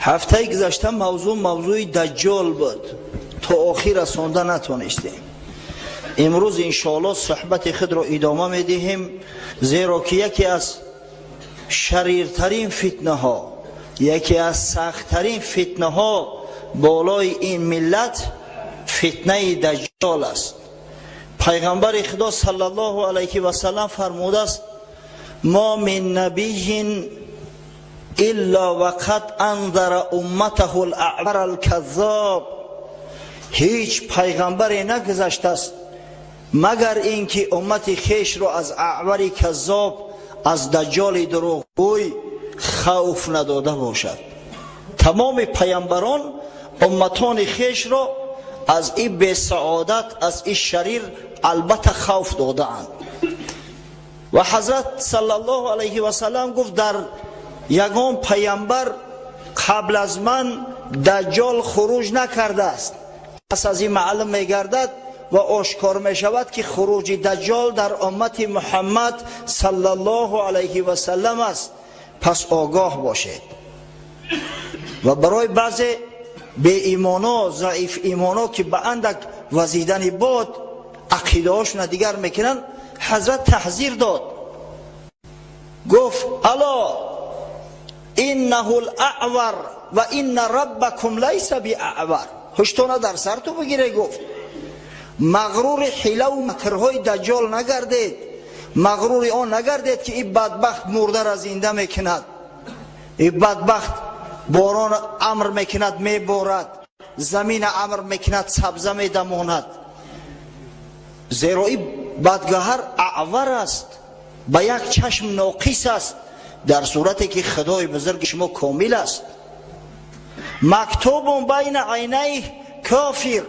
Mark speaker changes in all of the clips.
Speaker 1: Ҳафтаи гузашта мавзӯъ мавзӯи Даҷҷол буд, то охир расонда натонистем. Имрӯз иншоаллоҳ суҳбати худро идома медиҳем, зеро ки яке аз шариртарин фитнаҳо, яке аз сахттарин фитнаҳо болои ин миллат фитнаи Даҷҷол аст. Пайғамбари Худо саллаллоҳу алайҳи васаллам фармудааст: мо мин набийин илла вақад анзара умматаҳу ал-аъвара ал-каззоб. Ҳеҷ пайғамбаре нагузаштааст, магар ин ки уммати хешро аз аъвари каззоб, аз Даҷҷоли дурӯғгӯй хавф надода бошад. Тамоми пайғамбарон умматони хешро аз ин бесаодат, аз ин шарир албатта хавф додаанд. Ва ҳазрат саллаллоҳу алайҳи васаллам гуфт: дар ягон пайғамбар қабл аз ман Даҷҷол хуруҷ накардааст. Пас аз ин маълум мегардад ва ошкор мешавад, ки хуруҷи Даҷҷол дар уммати Муҳаммад саллаллоҳу алайҳи васаллам аст. Пас огоҳ бошед. Ва барои баъзе беимоно, заиф имоно, ки ба андак вазидани бод ақидаҳошона дигар мекунанд, ҳазрат таҳзир дод, гуфт: ало иннаҳу л-аъвар ва инна раббакум лайса биаъвар. Ҳуштона дар сарту бигире, гуфт, мағрури ҳилаву макрҳои Даҷҷол нагардед, мағрури он нагардед, ки ин бадбахт мурдара зинда мекунад, ин бадбахт борон амр мекунад, меборад, замина амр мекунад, сабза медамонад. Зеро ин бадгаҳар аъвар аст, ба як чашм ноқис аст, дар сурате ки Худои бузурги шумо комил аст. Мактубун байна айнайҳ кофир,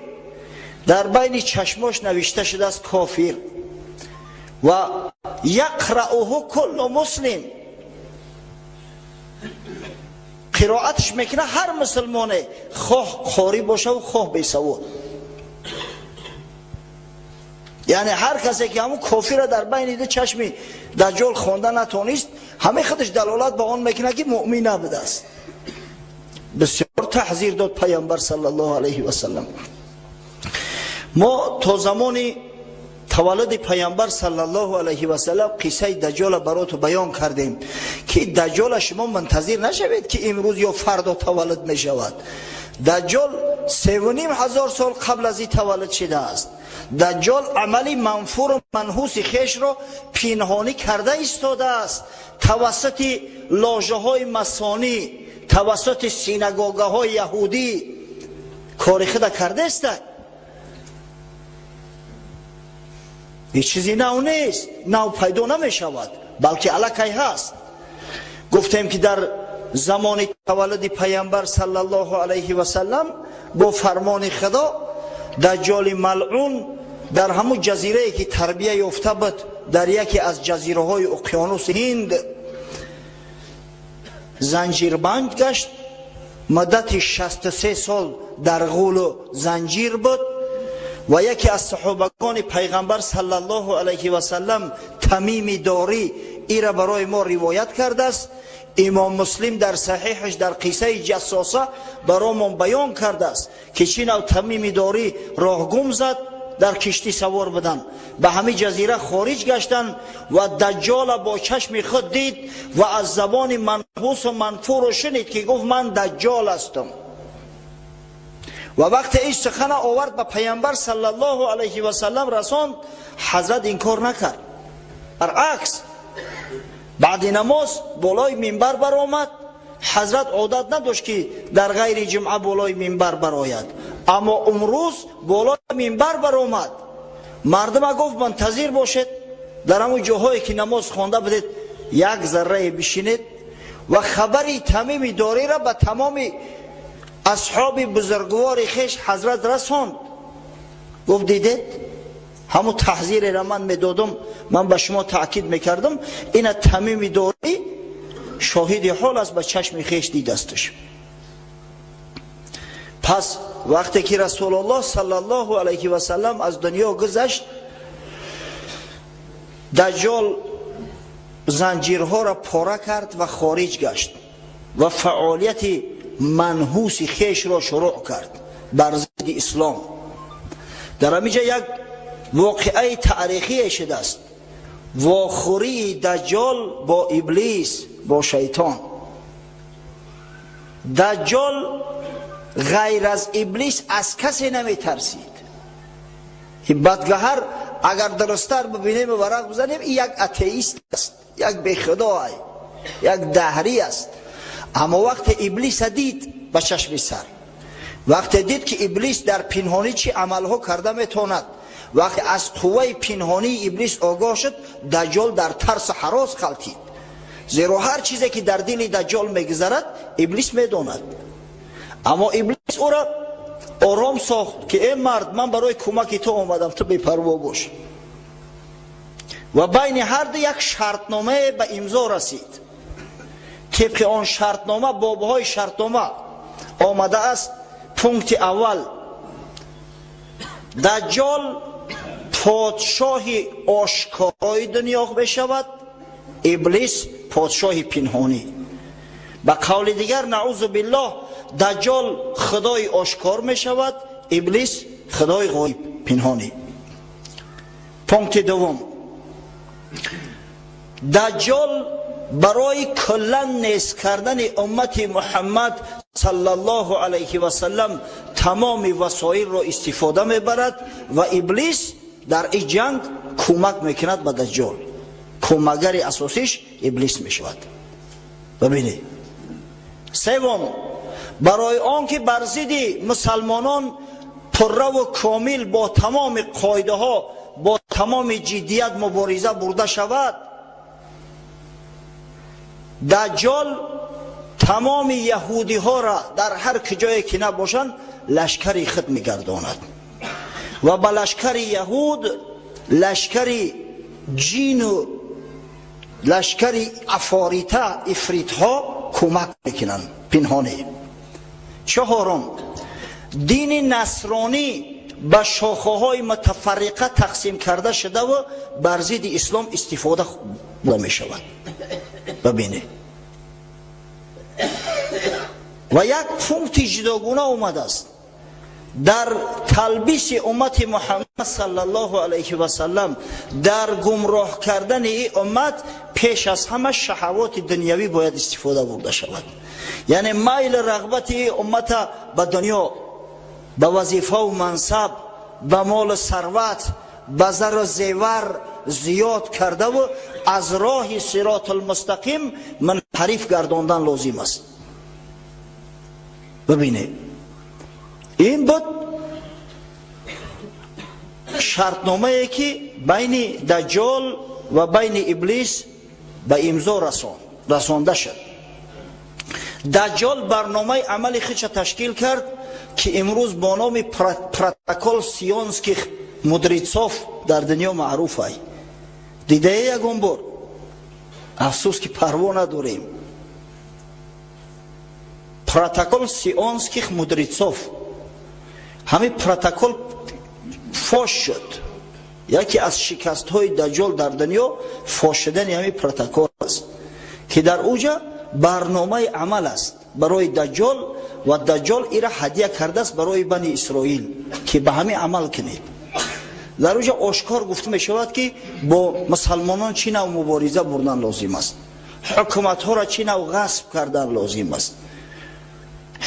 Speaker 1: дар байни чашмош навишта шудааст кофир. Ва яқрауҳу куллу муслим, қироатш мекунад ҳар мусулмоне, хоҳ қорӣ бошаву хоҳ бесавод. Яъне ҳар касе ки ҳамун кофирро дар байни ду чашми Даҷҷол хонда натонист, ҳамаи худаш далолат ба он мекунад, ки муъмин набудааст. Бисёр таҳзир дод пайғамбар саллаллоҳу алайҳи васаллам. Мо то замони таваллуди пайғамбар саллаллоҳу алайҳи васаллам қиссаи Даҷҷола бароту баён кардем, ки Даҷҷола шумо мунтазир нашавед, ки имрӯз ё фардо таваллуд мешавад. Даҷҷол 3500 сол қабл аз ин таваллуд шудааст. Даҷҷол амали манфуру манҳуси хешро пинҳонӣ карда истодааст тавассути ложаҳои масонӣ, тавассути синагогаҳои яҳудӣ кори худа кардаистад. Ҳеҷ чизи нав нест, нав пайдо намешавад, балки аллакай ҳаст. Гуфтем, ки дар замони таваллуди пайғамбар саллаллоҳу алайҳи васаллам бо фармони Худо Даҷҷоли малъун дар ҳамун ҷазирае, ки тарбия ёфта буд, дар яке аз ҷазираҳои уқёнуси Ҳинд занҷирбанд гашт. Муддати 63 сол дар ғулу занҷир буд. Ва яке аз саҳобагони пайғамбар саллаллоҳу алайҳи васаллам, Тамими Дорӣ, ира барои мо ривоят кардааст. Имом Муслим дар саҳиҳаш дар қиссаи Ҷассоса баромон баён кардааст, ки чӣ нав Тамими Дорӣ роҳгум зад, дар киштӣ савор буданд, ба ҳамин ҷазира хориҷ гаштанд ва Даҷҷола бо чашми худ дид ва аз забони манҳусу манфуру шунид, ки гуфт: ман Даҷҷол ҳастам. Ва вақте ин сухана овард, ба пайғамбар саллаллоҳу алайҳи васаллам расонд, ҳазрат инкор накард. Баръакс, баъди намоз болои минбар баромад. Ҳазрат одат надошт, ки дар ғайри ҷумъа болои минбар барояд, аммо умрӯз болои минбар баромад. Мардума гуфт: мунтазир бошед, дар ҳамун ҷоҳое, ки намоз хонда будед, як заррае бишинед. Ва хабари Тамими Дориро ба тамоми асҳоби бузургвори хеш ҳазрат расонд. Гуфт: дидед, ҳамун таҳзиреро ман медодам, ман ба шумо таъкид мекардам, ина Тамими Дорӣ шоҳиди ҳол аст, ба чашми хеш дидасташ. Пас вақте ки Расулуллоҳ саллаллоҳу алайҳи васаллам аз дунё гузашт, Даҷҷол занҷирҳоро пора кард ва хориҷ гашт ва фаъолияти Манҳуси хешро шурӯъ кард бар зидди ислом. Дар ҳаминҷа як воқеаи таърихие шудааст: вохӯрии Даҷҷол бо Иблис, бо шайтон. Даҷҷол ғайр аз Иблис аз касе наметарсид. Бадгаҳар, агар дурусттар бибинем, варақ бизанем, ин як атеист аст, як бехудой, як даҳрӣ аст. Аммо вақте Иблиса дид ба чашми сар, вақте дид, ки Иблис дар пинҳонӣ чӣ амалҳо карда метавонад, вақте аз қувваи пинҳонии Иблис огоҳ шуд, Даҷҷол дар тарсу ҳарос ғалтид, зеро ҳар чизе, ки дар дили Даҷҷол мегузарад, Иблис медонад. Аммо Иблис ӯро ором сохт, ки: «Э мард, ман барои кӯмаки ту омадам, ту бепарво бош». Ва байни ҳар ду як шартномае ба имзо расид. Тибқи он шартнома, бобҳои шартнома омадааст: пункти аввал, Даҷҷол подшоҳи ошкорои дунё мешавад, Иблис подшоҳи пинҳонӣ. Ба қавли дигар, наъузу биллоҳ, Даҷҷол худои ошкор мешавад, Иблис худои ғоиб, пинҳонӣ. Пункти дуввум, Даҷҷол барои куллан нест кардани уммати Муҳаммад саллаллоҳу алайҳи васалам тамоми васоилро истифода мебарад ва Иблис дар ин ҷанг кӯмак мекунад ба Даҷҷол, кӯмакгари асосиш Иблис мешавад. Бибинед. Севум, барои он ки бар зидди мусалмонон пурраву комил, бо тамоми қоидаҳо, бо тамоми ҷиддият мубориза бурда шавад, Даҷҷол тамоми яҳудиҳоро дар ҳар куҷое ки набошанд, лашкари худ мегардонад ва ба лашкари яҳуд лашкари ҷину лашкари афорита, ифритҳо кӯмак мекунанд пинҳонӣ. Чаҳорум, дини насронӣ ба шохаҳои мутафарриқа тақсим карда шудаву бар зидди ислом истифода мешавад. Бибинед. Ва як пункти ҷудогуна омадааст: дар талбиси уммати Муҳаммад саллаллоҳу алайҳи васалам, дар гумроҳ кардани ин уммат пеш аз ҳама шаҳавоти дунявӣ бояд истифода бурда шавад, яъне майл, рағбати ин уммата ба дунё, ба вазифаву мансаб, ба молу сарват, ба зару зевар зиёд кардаву аз роҳи сиротулмустақим мунҳариф гардондан лозим аст. Бибинед, ин буд шартномае, ки байни Даҷҷол ва байни Иблис ба имзо расонда шуд. Даҷҷол барномаи амали худша ташкил кард, ки имрӯз бо номи «Протокол сионских мудрецов» дар дунё маъруф ай. Дидае ягон бор? Афсӯс, ки парво надорем. «Протокол сионских мудрецов», ҳамин протокол фош шуд. Яке аз шикастҳои Даҷҷол дар дунё фош шудани ҳамин протокол аст, ки дар уҷа барномаи амал аст барои Даҷҷол ва Даҷҷол ира ҳадя кардааст барои Бани Исроил, ки ба ҳамин амал кунед. Дар уҷа ошкор гуфта мешавад, ки бо мусалмонон чӣ нав мубориза бурдан лозим аст, ҳукуматҳоро чӣ нав ғасб кардан лозим аст.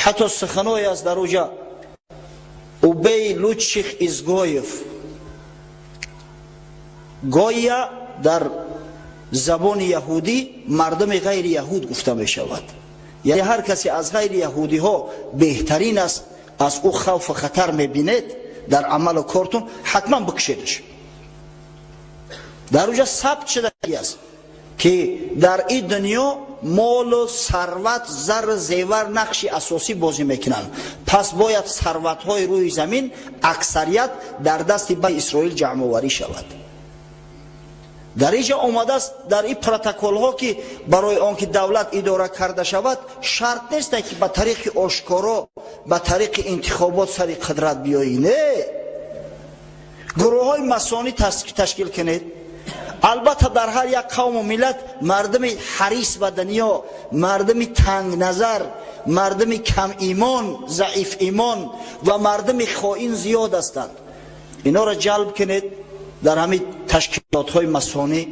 Speaker 1: Ҳатто суханое аст дар уҷа: «Убей лучших изгоев». Гоя дар забони яҳудӣ мардуми ғайри яҳуд гуфта мешавад, яъне ҳар касе аз ғайри яҳудиҳо беҳтарин аст, аз ӯ хавфу хатар мебинед дар амалу кортун, ҳатман бикушедаш. Дар уҷа сабт шудагӣ аст, ки дар ин дунё молу сарват, зару зевар нақши асосӣ бозӣ мекунанд, пас бояд сарватҳои рӯи замин аксарият дар дасти Бани Исроил ҷамъоварӣ шавад. Дар ин ҷо омадааст, дар ин протоколҳо, ки барои он ки давлат идора карда шавад, шарт нест, ки ба тариқи ошкоро, ба тариқи интихобот сари қудрат биёӣ. Не, гурӯҳҳои масонӣ ташкил кунед. Албатта, дар ҳар як қавму миллат мардуми ҳарис ба дунё, мардуми тангназар, мардуми камимон, заиф имон ва мардуми хоин зиёд ҳастанд. Инҳоро ҷалб кунед дар ҳамин ташкилотҳои масонӣ,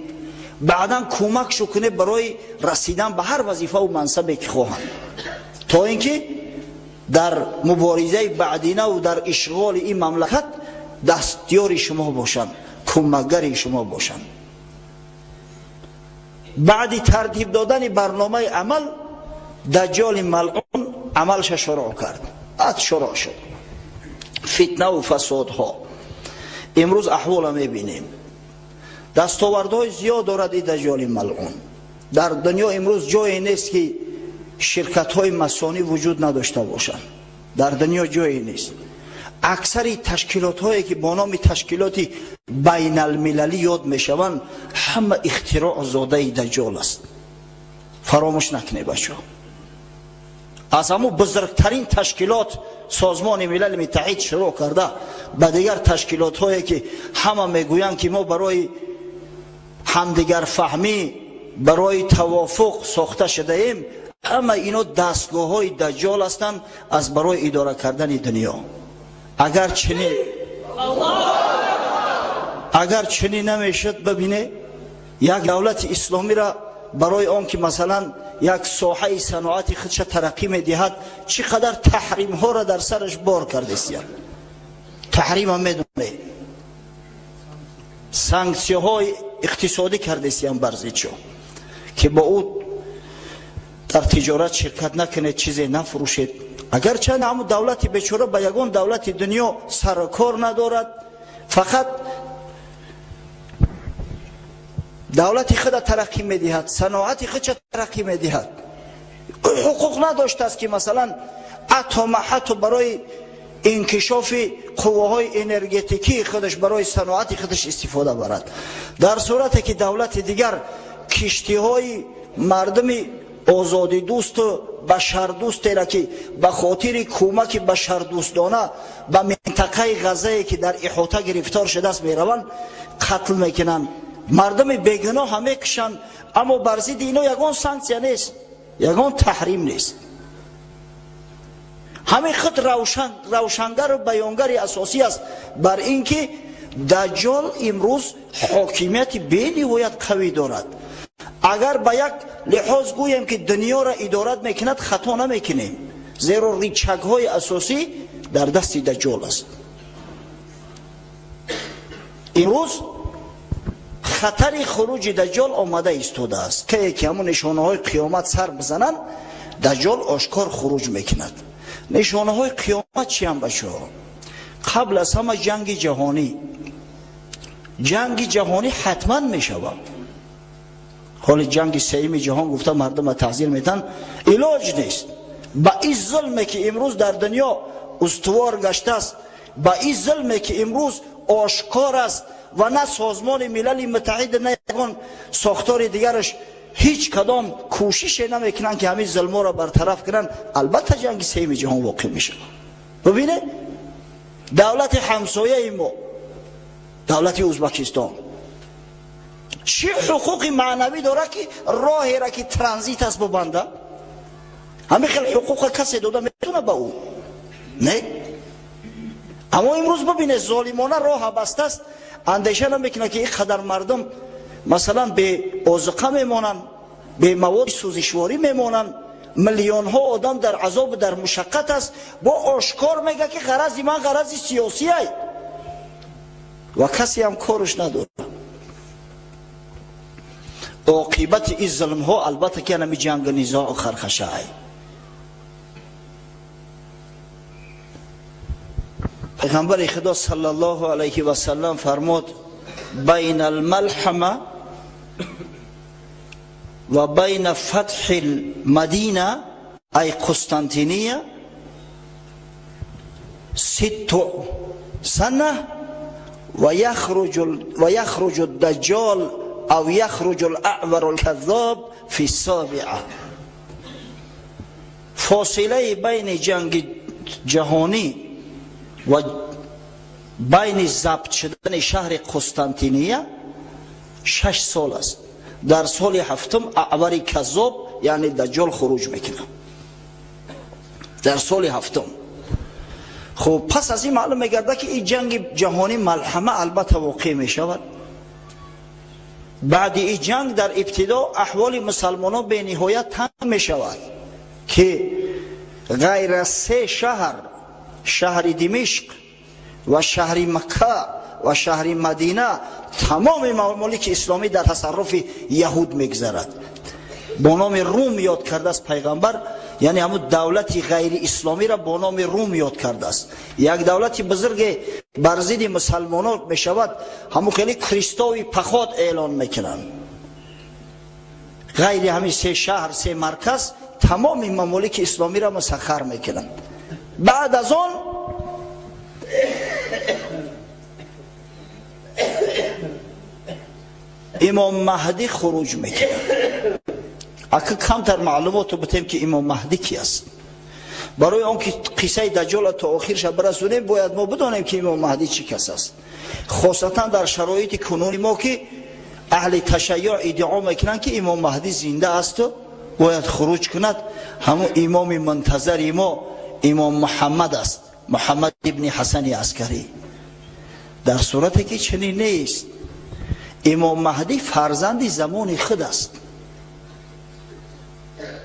Speaker 1: баъдан кӯмакшо кунед барои расидан ба ҳар вазифаву мансабе ки хоҳанд, то ин ки дар муборизаи баъдинаву дар ишғоли ин мамлакат дастёри шумо бошанд, кӯмакгари шумо бошанд. Баъди тартиб додани барномаи амал, Даҷҷоли малъун амалша шурӯъ кард. Баъд шурӯъ шуд фитнаву фасодҳо. Имрӯз аҳвола мебинем, дастовардҳои зиёд дорад и Даҷҷоли малъун. Дар дунё имрӯз ҷое нест, ки ширкатҳои масонӣ вуҷуд надошта бошанд. Дар дунё ҷое нест. Аксари ташкилотҳое, ки бо номи ташкилоти байналмилалӣ ёд мешаванд, ҳама ихтироъ зодаи Даҷҷол аст. Фаромӯш накунед, бачаҳо, аз ҳамун бузургтарин ташкилот, Созмони Милали Муттаҳид, шурӯъ карда ба дигар ташкилотҳое, ки ҳама мегӯянд, ки мо барои ҳамдигарфаҳмӣ, барои тавофуқ сохта шудаем, ҳама ино дастгоҳҳои Даҷҷол ҳастанд аз барои идора кардани дунё. Агар чунин намешуд, бибине, як давлати исломиро барои он ки, масалан, як соҳаи саноати худша тараққӣ медиҳад, чӣ қадар таҳримҳоро дар сараш бор кардестияд. Таҳрима медоне, санксияҳои иқтисодӣ кардестиян бар зидшо, ки бо ӯ дар тиҷорат ширкат накунед, чизе нафурӯшед. Агарчанд ҳамун давлати бечора ба ягон давлати дунё сарукор надорад, фақат давлати худа тараққӣ медиҳад, саноати худша тараққӣ медиҳад, ҳуқуқ надоштааст, ки, масалан, атома ҳатто барои инкишофи қувваҳои энергетикии худаш, барои саноати худаш истифода барад. Дар сурате ки давлати дигар киштиҳои мардуми озодидӯсту башардӯстера, ки ба хотири кӯмаки башардӯстона ба минтақаи Ғаззае, ки дар иҳота гирифтор шудааст, мераванд, қатл мекунанд, мардуми бегуноҳа мекушанд, аммо бар зидди ино ягон санксия нест, ягон таҳрим нест. Ҳамин худ равшангару баёнгари асосӣ аст бар ин ки Даҷҷол имрӯз ҳокимияти бениҳоят қавӣ дорад. Агар ба як лиҳоз гӯем, ки дунёро идорат мекунад, хато намекунем, зеро рычагҳои асосӣ дар дасти Даҷҷол аст. Имрӯз хатари хуруҷи Даҷҷол омада истодааст. Кае ки ҳамун нишонаҳои қиёмат сар бизананд, Даҷҷол ошкор хуруҷ мекунад. Нишонаҳои қиёмат чиям, бачаҳо? Қабл аз ҳама ҷанги ҷаҳонӣ. Ҷанги ҷаҳонӣ ҳатман мешавад. Ҳоли ҷанги сеюми ҷаҳон гуфта мардума таҳзир метан, илоҷ нест. Ба ин зулме, ки имрӯз дар дунё устувор гаштааст, ба ин зулме, ки имрӯз ошкор аст ва на Созмони Милали Муттаҳид, на ягон сохтори дигараш ҳеҷ кадом кӯшише намекунанд, ки ҳамин зулморо бартараф кунанд, албатта ҷанги сеюми ҷаҳон воқеъ мешавад. Бибинед, давлати ҳамсояи мо, давлати Ӯзбекистон, чӣ ҳуқуқи маънавӣ дорад, ки роҳера, ки транзит аст, бубанда? Ҳамин хел ҳуқуқа касе дода метавона ба ӯ? Не. Аммо имрӯз бибинед, золимона роҳа бастааст, андеша намекунад, ки ин қадар мардум, масалан, беозуқа мемонанд, бемаводи сӯзишворӣ мемонанд, миллионҳо одам дар азобу дар мушаққат аст. Бо ошкор мега, ки ғарази ман ғарази сиёсиай, ва касе ҳам корш надорад. Оқибати ин зулмҳо, албатта, ки анами ҷангу низоъу хархашаай. Пайғамбари Худо саллаллоҳу алайҳи васаллам фармуд: байна алмалҳама ва байна фатҳи лмадина, ай Қустантиния, 60 сана ва яхруҷу даҷҷол ав яхруҷу лаъвару лказзоб фи собиа. Фосилаи байни ҷанги ҷаҳонӣ ва байни забт шудани шаҳри Қустантиния 6 сол аст. Дар соли ҳафтум Аъвари Каззоб, яъне Даҷҷол, хуруҷ мекунад. Дар соли ҳафтум. Хуб, пас аз ин маълум мегардад, ки ин ҷанги ҷаҳонӣ малҳама албатта воқеъ мешавад. Баъди ин ҷанг дар ибтидо аҳволи мусалмонон бениҳоят танг мешавад, ки ғайр аз се шаҳр, шаҳри Димишқ ва шаҳри Макка ва шаҳри Мадина, тамоми мамолики исломӣ дар тасарруфи яҳуд мегузарад. Бо номи Рум ёд кардааст пайғамбар, яъне ҳамун давлати ғайриисломиро бо номи Рум ёд кардааст. Як давлати бузурге бар зидди мусалмонон мешавад, ҳамун хеле крестовый поход эълон мекунанд. Ғайри ҳамин се шаҳр, се марказ, тамоми мамолики исломиро мусаххар мекунанд. Баъд аз он имом Маҳдӣ хуруҷ мекунад. Ака, камтар маълумотро бутем, ки имом Маҳдӣ ки аст. Барои он ки қиссаи Даҷҷола то охирша бирасонем, бояд мо бидонем, ки имом Маҳдӣ чӣ кас аст, хосатан дар шароити кунуни мо, ки аҳли ташайюъ иддао мекунанд, ки имом Маҳдӣ зинда асту бояд хуруҷ кунад. Ҳамун имоми мунтазари мо имом Муҳаммад аст, Муҳаммад ибни Ҳасани Аскарӣ, дар сурате ки чунин нест. Имом Маҳдӣ фарзанди замони худ аст.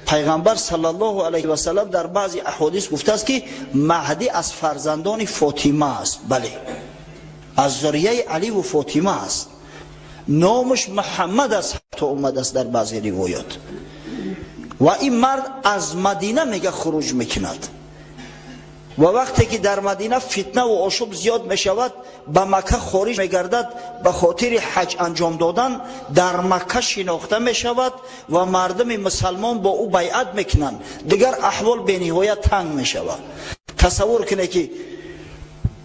Speaker 1: Пайғамбар саллаллоҳу алайҳи васаллам дар баъзе аҳодис гуфтааст, ки Маҳдӣ аз фарзандони Фотима аст. Бале, аз зурияи Аливу Фотима аст. Номаш Муҳаммад аст, ҳатто омадааст дар баъзе ривоят. Ва ин мард аз Мадина, мега, хуруҷ мекунад ва вақте ки дар Мадина фитнаву ошӯб зиёд мешавад, ба Макка хориҷ мегардад ба хотири ҳаҷ анҷом додан. Дар Макка шинохта мешавад ва мардуми мусалмон бо ӯ байъат мекунанд. Дигар аҳвол бениҳоят танг мешавад. Тасаввур кунед, ки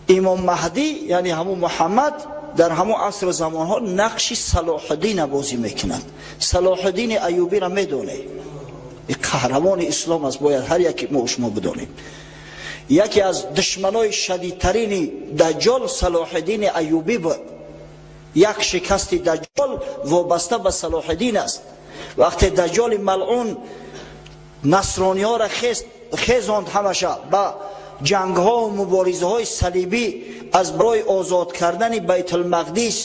Speaker 1: имом Маҳдӣ, яъне ҳамун Муҳаммад, дар ҳамун асру замонҳо нақши Салоҳиддина бозӣ мекунад. Салоҳиддини Аюбиро медонед, қаҳрамони ислом аст. Бояд ҳар яке мо шумо бидонем, яке аз душманои шадидтарини Даҷҷол Салоҳиддини Аюбӣ буд. Як шикасти Даҷҷол вобаста ба Салоҳиддин аст. Вақте Даҷҷоли малъун насрониҳоро хезонд ҳамаша ба ҷангҳо муборизаҳои салибӣ аз барои озод кардани Байтулмақдис,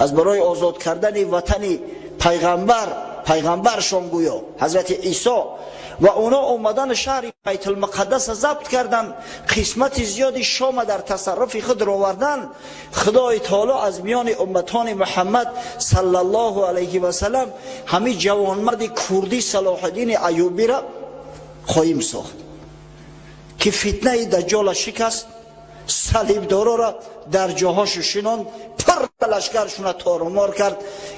Speaker 1: аз барои озод кардани ватани пайғамбар, пайғамбаршон гӯё ҳазрати Исо, ва оно омадан шаҳри Байтулмуқаддаса забт карданд, қисмати зиёди Шома дар тасарруфи худ ровардан, Худои Таоло аз миёни умматони Муҳаммад саллаллоҳу алайҳи васалам ҳамин ҷавонмарди курдӣ Салоҳиддини Аюбиро қоим сохт, ки фитнаи Даҷҷола шикаст, салибдорора дар ҷоҳошу шинонд, пур лашкаршуна торумор кард,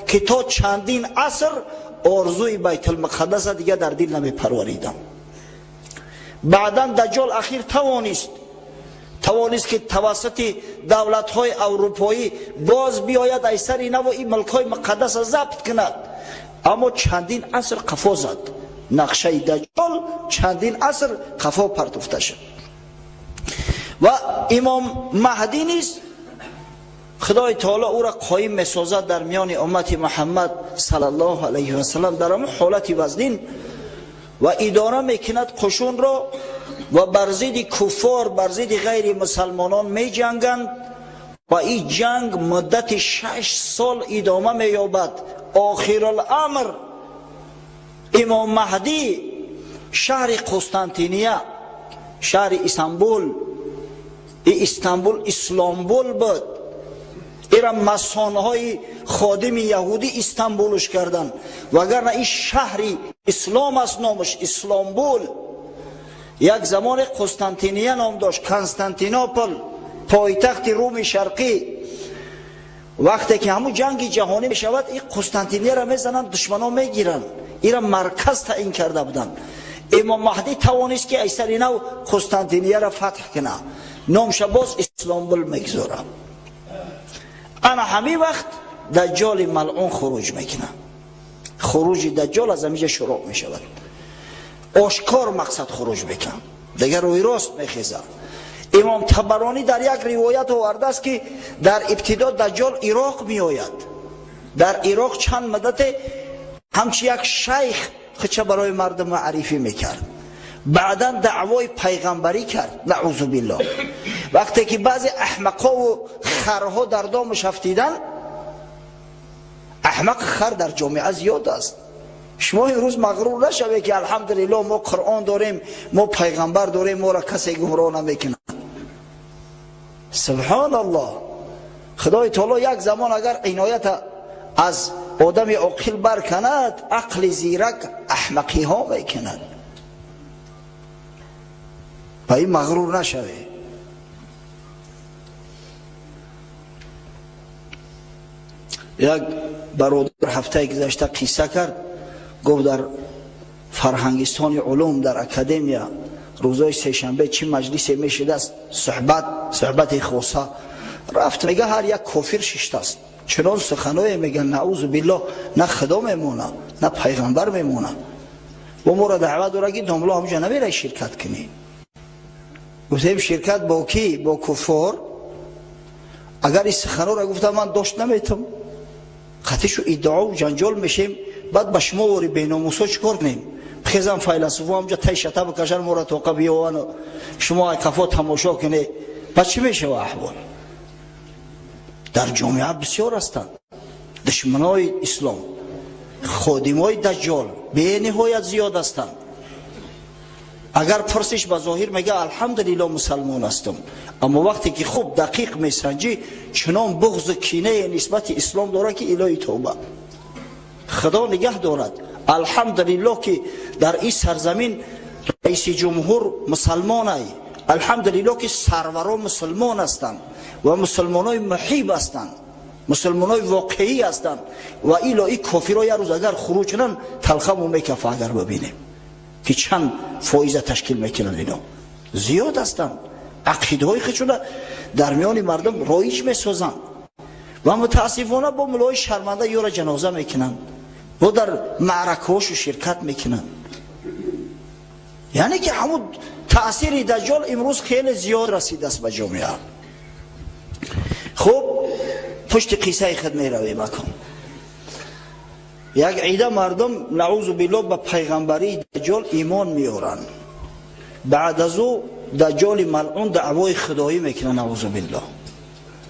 Speaker 1: ки то чандин аср орзуи Байтулмуқаддаса дигар дар дил намепарваридам. Баъдан Даҷҷол ахир тавонист, ки тавассути давлатҳои аврупоӣ боз биёяд, ай сари наву ин мулкҳои муқаддаса забт кунад, аммо чандин аср қафо зад. Нақшаи Даҷҷол чандин аср қафо партофта шуд. Ва имом Маҳдӣ низ Худои Таоло ӯро қоим месозад дар миёни уммати Муҳаммад саллаллоҳу алайҳи васаллам дар ҳамон ҳолати вазнин ва идора мекунад қушунро ва бар зидди куффор, бар зидди ғайри мусалмонон меҷанганд ва ин ҷанг муддати 6 сол идома меёбад. Охируламр имом Маҳдӣ шаҳри Қустантиния, шаҳри Истанбул, Истанбул Исломбул буд, ира масонҳои ходими яҳудӣ Истанбулуш карданд, вагарна ин шаҳри ислом аст, номаш Исломбул. Як замоне Қустантиния ном дошт, Константинопол, пойтахти Руми Шарқӣ. Вақте ки ҳамун ҷанги ҷаҳонӣ мешавад, ин Қустантинияро мезананд, душманон мегиранд, ира марказ таъин карда буданд. Имом Маҳдӣ тавонист, ки ай сари нав Қустантинияро фатҳ кунад, номша боз Исломбул мегузорад. Ана ҳамин вақт Даҷҷоли малъун хуруҷ мекунад. Хуруҷи Даҷҷол аз ҳамиҷа шурӯъ мешавад. Ошкор мақсад хуруҷ мекунад, дигар рӯи рост мехезад. Имом Табаронӣ дар як ривоят овардааст, ки дар ибтидо Даҷҷол Ироқ меояд. Дар Ироқ чанд муддате ҳамчи як шайх худша барои мардум маърифӣ мекард. Баъдан даъвои пайғамбарӣ кард, наъузу биллоҳ. Вақте ки баъзе аҳмақову харҳо дар домаш афтиданд, аҳмақ хар дар ҷомеа зиёд аст. Шумо имрӯз мағрур нашавед, ки алҳамдулиллоҳ, мо Қуръон дорем, мо пайғамбар дорем, моро касе гумроҳ намекунад. Субҳоналлоҳ, Худои таоло як замон агар иноята аз одами оқил барканад, ақли зирак аҳмақиҳо мекунад. Ба ин мағрур нашавед. Як бародар ҳафтаи гузашта қисса кард, гуфт дар фарҳангистони улум, дар академия, рӯзои сешанбе чӣ маҷлисе мешидааст, суҳбати хоса. Рафт, мега, ҳар як кофир шиштааст, чунон суханое меган, наъузу биллоҳ, на Худо мемона, на пайғамбар мемона. Бо моро даъват дора, ки домло, ҳамҷа намерай ширкат кунӣ. Гуфтем, ширкат бо кӣ? Бо куффор? Агар ин суханора гуфта, ман дошт наметам, қатишу иддаову ҷанҷол мешем. Баъд ба шумо вори беномусо чӣ кор кунем? Хезам, файласуфо ҳамҷа тай шата бикашан, моро тоқа биёвану шумо ай қафо тамошо кунед, баъд чӣ мешава аҳвол? Дар ҷомеа бисёр ҳастанд душманои ислом, ходимои даҷҷол бениҳоят зиёд ҳастанд. Агар пурсиш, ба зоҳир мега, алҳамдулилло, мусалмон ҳастам, аммо вақте ки хуб дақиқ месанҷӣ, чунон буғзу кинае нисбати ислом дорад, ки илоҳи тавба, Худо нигаҳ дорад. Алҳамдулиллоҳ, ки дар ин сарзамин раиси ҷумҳур мусалмонай. Алҳамдулиллоҳ, ки сарваро мусулмон ҳастанд ва мусулмонои муҳиб ҳастанд, мусулмонои воқеӣ ҳастанд. Ва ило ин кофиро як рӯз агар хуруҷ кунанд, талхамон мекафа. Агар бибинем, ки чанд фоиза ташкил мекунанд, ино зиёд ҳастанд, ақидаҳои худшона дар миёни мардум роиҷ месозанд ва мутаассифона бо мулои шарманда ёра ҷаноза мекунанд, бо дар маъракаҳошу ширкат мекунанд. Яъне ки ҳамун таъсири даҷҷол имрӯз хеле зиёд расидааст ба ҷомеа. Хуб, пушти қиссаи худ меравем. Акун як ида мардум, наъузу биллоҳ, ба пайғамбарии даҷҷол имон меоранд. Баъд аз ӯ даҷҷоли малъун даъвои худоӣ мекунад, наъузу биллоҳ.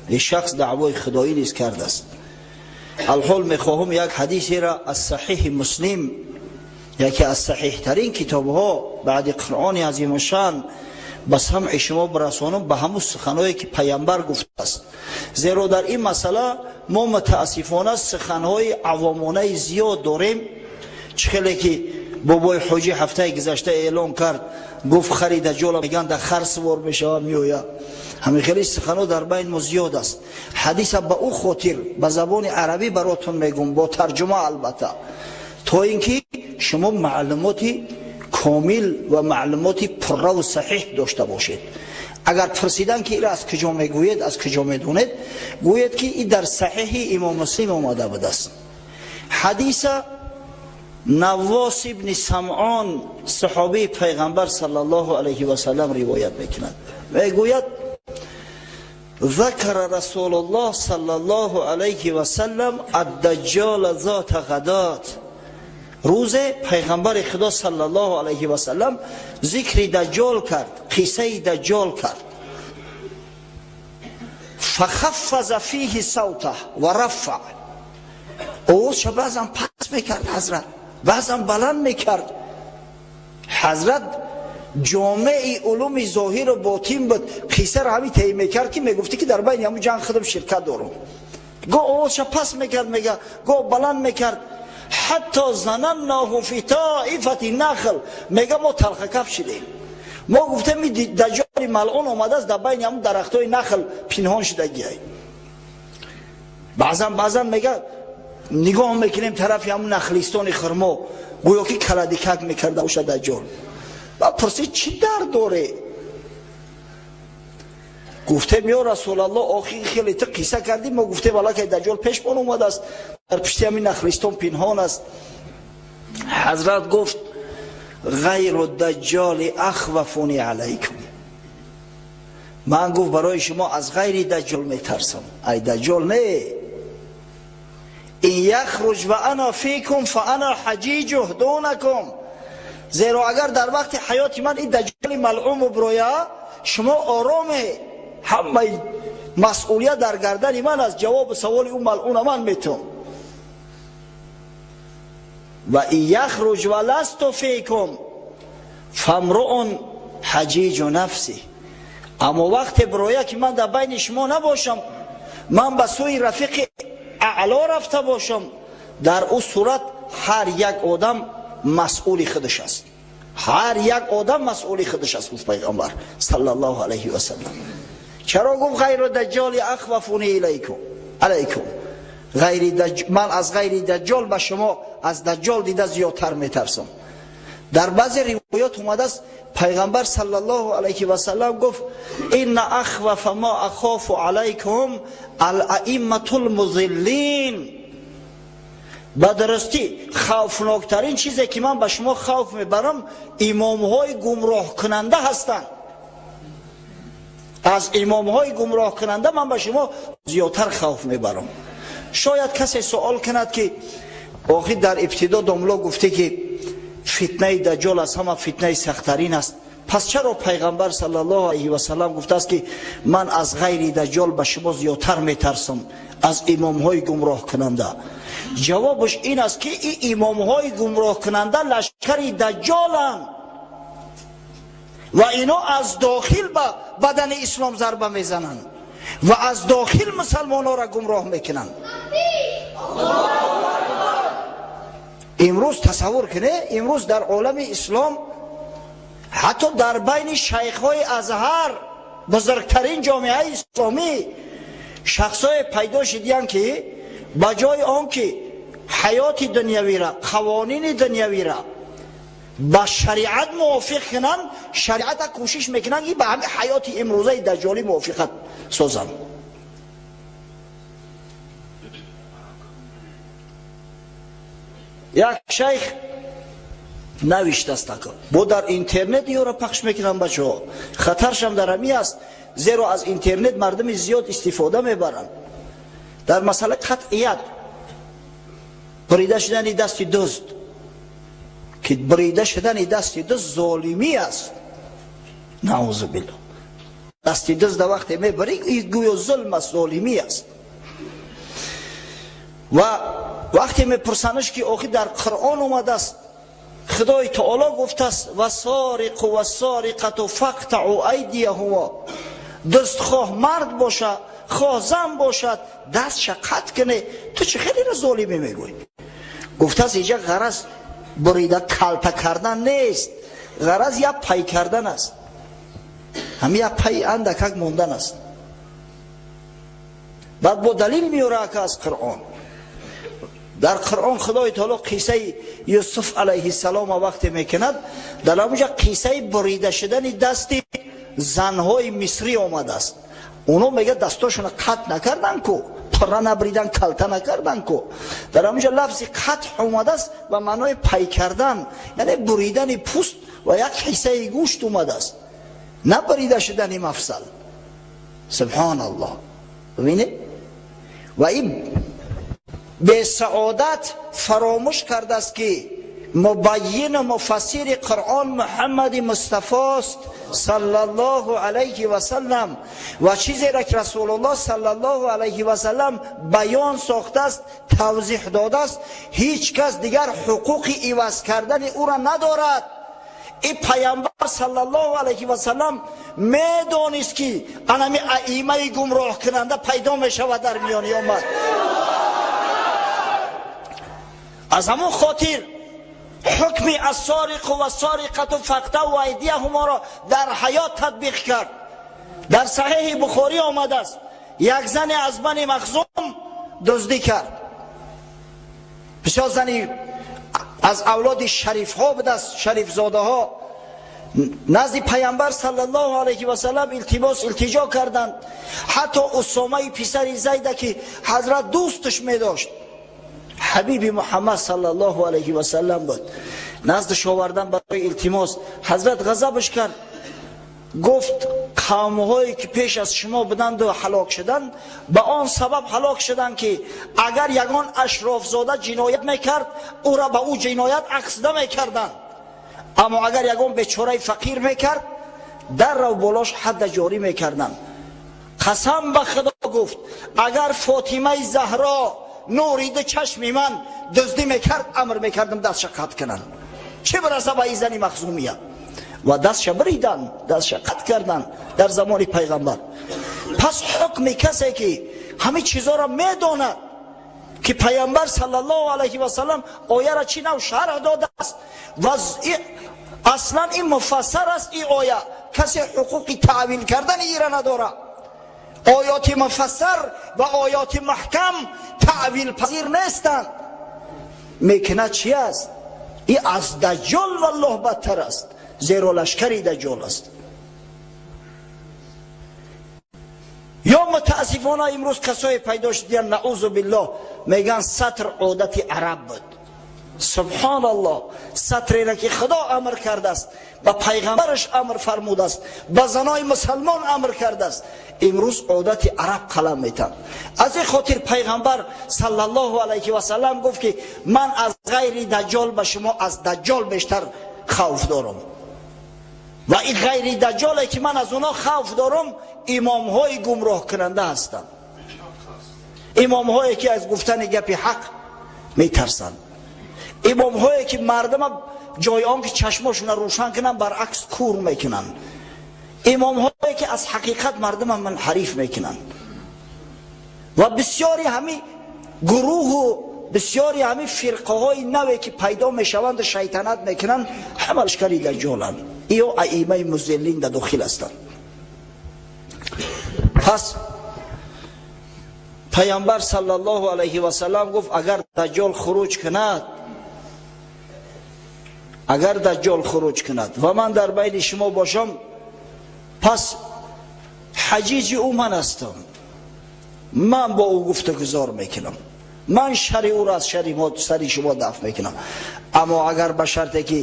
Speaker 1: Ин шахс даъвои худоӣ низ кардааст. Алҳол мехоҳам як ҳадисеро аз Саҳиҳи Муслим, яке аз саҳиҳтарин китобҳо баъди Қуръони азимушшан, ба самъи шумо бирасонам, ба ҳамун суханҳое, ки пайғамбар гуфтааст. Зеро дар ин масъала мо мутаассифона суханҳои авомонаи зиёд дорем. Чӣ хеле ки бобои ҳоҷӣ ҳафтаи гузашта эълон кард, гуфт, хари даҷҷола меган, дар хар сувор мешавад, меояд. Ҳамин хели суханҳо дар байни мо зиёд аст. Ҳадиса ба ӯ хотир ба забони арабӣ баротон мегӯм, бо тарҷума албатта, то ин ки шумо маълумоти комил ва маълумоти пурраву саҳиҳ дошта бошед. Агар пурсидан, ки ира аз куҷо мегӯед, аз куҷо медонед, гӯед, ки и дар Саҳиҳи Имом Муслим омада будааст. Ҳадиса Наввос ибни Самъон, саҳобии пайғамбар саллаллоҳу алайҳи васалам, ривоят мекунад. Мегӯяд: ذكر رسول الله صلى الله عليه وسلم الدجال ذات غدات. Рӯзе пайғамбари Худо саллаллоҳу алайҳи васалам зикри даҷҷол кард, қиссаи даҷҷол кард. فخفض فيه صوته ورفع. Овозша баъзан паст мекард ҳазрат, баъзан баланд мекард. Ҳазрат ҷомеи улуми зоҳиру ботин буд. Қиссаро ҳамин таъин мекард, ки мегуфтӣ, ки дар байни ҳамун ҷанг худам ширкат дорам. Гоҳ овозша паст мекард, мега, гоҳ баланд мекард. حتى ظنناه في طائفة النخل. Мега, мо талхакаф шидем, мо гуфтем, даҷҷоли малъун омадааст, дар байни ҳамун дарахтҳои нахл пинҳон шудагиай. Баъзан, баъзан, мега, нигоҳ мекунем тарафи ҳамун нахлистони хурмо, гӯё ки каладикак мекарда боша даҷҷол. Ба пурсид, чӣ дард доре? Гуфтем, ё Расулалло, охир хеле ту қисса кардӣ, мо гуфтем, аллакай даҷҷол пешмон омадааст, дар пишти ҳамин нахлистон пинҳон аст. Ҳазрат гуфт: غير الدجال أخوفني عليكم. Ман, гуфт, барои шумо аз ғайри даҷҷол метарсам. Ай даҷҷол не. Ин яхруҷ ва ана фикум фаана ҳаҷиҷуҳ дунакум. Зеро агар дар вақти ҳаёти ман ин даҷҷоли малъум броя, шумо ороме, ҳамаи масъулият дар гардани ман аст, ҷавоби саволи ӯ малъуна ман метавон. Ва ин яхруҷ ва ласту фикум фамруун ҳаҷиҷу нафси. Аммо вақте броя ки ман дар байни шумо набошам, ман ба сӯи рафиқи аъло рафта бошам, дар ӯ сурат ҳар як одам масъули худаш аст. Ҳар як одам масъули худаш аст, гуфт пайғамбар саллаллоҳу алайҳи васаллам. Чаро гуфт ғайру даҷҷоли ахвафуни илайкум алайкум? Ман аз ғайри даҷҷол ба шумо аз даҷҷол дида зиёдтар метарсам. Дар баъзе ривоят омадааст, пайғамбар саллаллоҳу алайҳи васаллам гуфт: инна ахвафа ма ахофу алайкум алаимматул музиллин. Ба дурустӣ хавфноктарин чизе ки ман ба шумо хавф мебарам, имомҳои гумроҳкунанда ҳастанд. Аз имомҳои гумроҳкунанда ман ба шумо зиёдтар хавф мебарам. Шояд касе суол кунад ки охир дар ибтидо домло гуфте ки фитнаи даҷҷол аз ҳама фитнаи сахттарин аст, пас чаро пайғамбар саллаллоҳу алайҳи васаллам гуфтааст ки ман аз ғайри даҷҷол ба шумо зиёдтар метарсам аз имомҳои гумроҳкунанда? Ҷавобаш ин аст ки ин имомҳои гумроҳкунанда лашкари даҷҷоланд ва ино аз дохил ба бадани ислом зарба мезананд ва аз дохил мусалмонҳоро гумроҳ мекунанд. Имрӯз тасаввур кунед, имрӯз дар олами ислом ҳатто дар байни шайхҳои Азҳар, бузургтарин ҷомеаи исломӣ, шахсое пайдо шудиянд ки ба ҷои он ки ҳаёти дунявира, қавонини дунявира ба шариат мувофиқ кунанд, шариата кӯшиш мекунанд ки ба ҳамин ҳаёти имрӯзаи даҷҷолӣ мувофиқат созанд. Як шайх навиштааст, бо дар интернет ёро пахш мекунанд бачаҳо, хатаршам дар ҳамин аст, зеро аз интернет мардуми зиёд истифода мебаранд. Дар масъалаи қатъият бурида шудани дасти дузд, ки бурида шудани дасти дузд золимӣ аст, наузу биллоҳ. Дасти дузда вақте мебарӣ, гӯё зулм аст, золимӣ аст. Ва вақте мепурсанаш ки охир дар Қуръон омадааст, Худои Таоло гуфтааст: вассориқу вассориқату фақтаъу айдияҳумо, дузд хоҳ мард бошад, хоҳ зан бошад, дастша қатъ куне, ту чӣ хеле золимӣ мегӯӣ? Гуфтааст инҷа ғараз бурида калта кардан нест, ғараз як пай кардан аст, ҳамин як пай андакак мондан аст. Баъд бо далил меёра ака аз Қуръон. Дар Қуръон Худои Таоло қиссаи Юсуф алайҳиссалом вақте мекунад, дар ҳамонҷа қиссаи бурида шудани дасти занҳои мисрӣ омадааст. Оно мегӯяд дастошонро қатъ накардан ку, пурра набридан, калта накардан ку. Дар ҳамонҷа лафзи қатъ омадааст ба маънои пай кардан, яъне буридани пӯст ва як ҳиссаи гӯшт омадааст, на бурида шудани мафсал. Субҳоналлоҳ. Бибинед, ва ин бесаодат фаромӯш кардааст ки мубайину муфассири Қуръон Муҳаммади Мустафост саллаллоҳу алайҳи васаллам, ва чизеро ки Расулуллоҳ саллаллоҳу алайҳи васаллам баён сохтааст, тавзеҳ додааст, ҳеҷ кас дигар ҳуқуқи иваз кардани ӯро надорад. Ин пайғамбар саллаллоҳу алайҳи васаллам медонист ки анами аимаи гумроҳкунанда пайдо мешавад дар миёни омад. Аз ҳамон хотир ҳукми ассориқу вассориқату фақтау айдияҳуморо дар ҳаёт татбиқ кард. Дар Саҳеҳи Бухорӣ омадааст, як зане аз Бани Махзум дуздӣ кард. Бисёр зани аз авлоди шарифҳо будааст, шарифзодаҳо. Назди пайғамбар саллаллоҳу алайҳи васаллам илтимос илтиҷо карданд. Ҳатто Усомаи писари Зайда ки ҳазрат дӯсташ медошт, ҳабиби Муҳаммад саллаллоҳу алайҳи васаллам буд, наздаш овардан барои илтимос. Ҳазрат ғазабаш кард, гуфт: Қавмҳое ки пеш аз шумо буданд ва ҳалок шуданд, ба он сабаб ҳалок шуданд ки агар ягон ашрофзода ҷиноят мекард, ӯро ба ӯ ҷиноят акс намекарданд. Аммо агар ягон бечораи фақир мекард, даррав болош ҳадда ҷорӣ мекарданд. Қасам ба Худо гуфт, агар Фотимаи Заҳро нури ду чашми ман дуздӣ мекард, амр мекардам дастша қатъ кунанд. Чӣ бираса ба ин зани махзумия? Ва дастша бириданд, дастша қатъ карданд дар замони пайғамбар. Пас ҳукми касе ки ҳамин чизоро медонад ки пайғамбар саллаллоҳу алайҳи васаллам ояро чӣ нав шарҳ додааст ва аслан ин муфассар аст, ин оя касе ҳуқуқи таъвил кардани ира надорад. Оёти муфассар ва оёти маҳкам таъвилпазир нестанд. Мекунад чи аст? Ин аз даҷҷол валлоҳ бадтар аст, зеро лашкари даҷҷол аст. Ё мутаассифона имрӯз касое пайдо шудиянд, наузу биллоҳ, мегӯянд сатр одати араб буд. Субҳоналлоҳ, сатреро ки Худо амр кардааст, ба пайғамбараш амр фармудааст, ба занои мусалмон амр кардааст, имрӯз одати араб қалам метанд. Аз ин хотир пайғамбар саллаллоҳу алайҳи васаллам гуфт ки ман аз ғайри даҷҷол ба шумо аз даҷҷол бештар хавф дорам. Ва ин ғайри даҷҷоле ки ман аз онҳо хавф дорам, имомҳои гумроҳкунанда ҳастанд, имомҳое ки аз гуфтани гапи ҳақ метарсанд, имомҳое ки мардама ҷои он ки чашмошонро рӯшан кунанд, баръакс кур мекунанд, имомҳое ки аз ҳақиқат мардума манҳариф мекунанд. Ва бисёри ҳамин гурӯҳу бисёри ҳамин фирқаҳои наве ки пайдо мешаванду шайтанат мекунанд, ҳама лашкари даҷҷоланд. Ё аимаи музиллин да дохил ҳастанд. Пас пайғамбар саллаллоҳу алайҳи васаллам гуфт, агар даҷҷол хуруҷ кунад, агар даҷҷол хуруҷ кунад ва ман дар байни шумо бошам, пас ҳаҷиҷи ӯ ман ҳастам, ман бо ӯ гуфтугузор мекунам, ман шари ӯро аз шари сари шумо дафт мекунам. Аммо агар ба шарте ки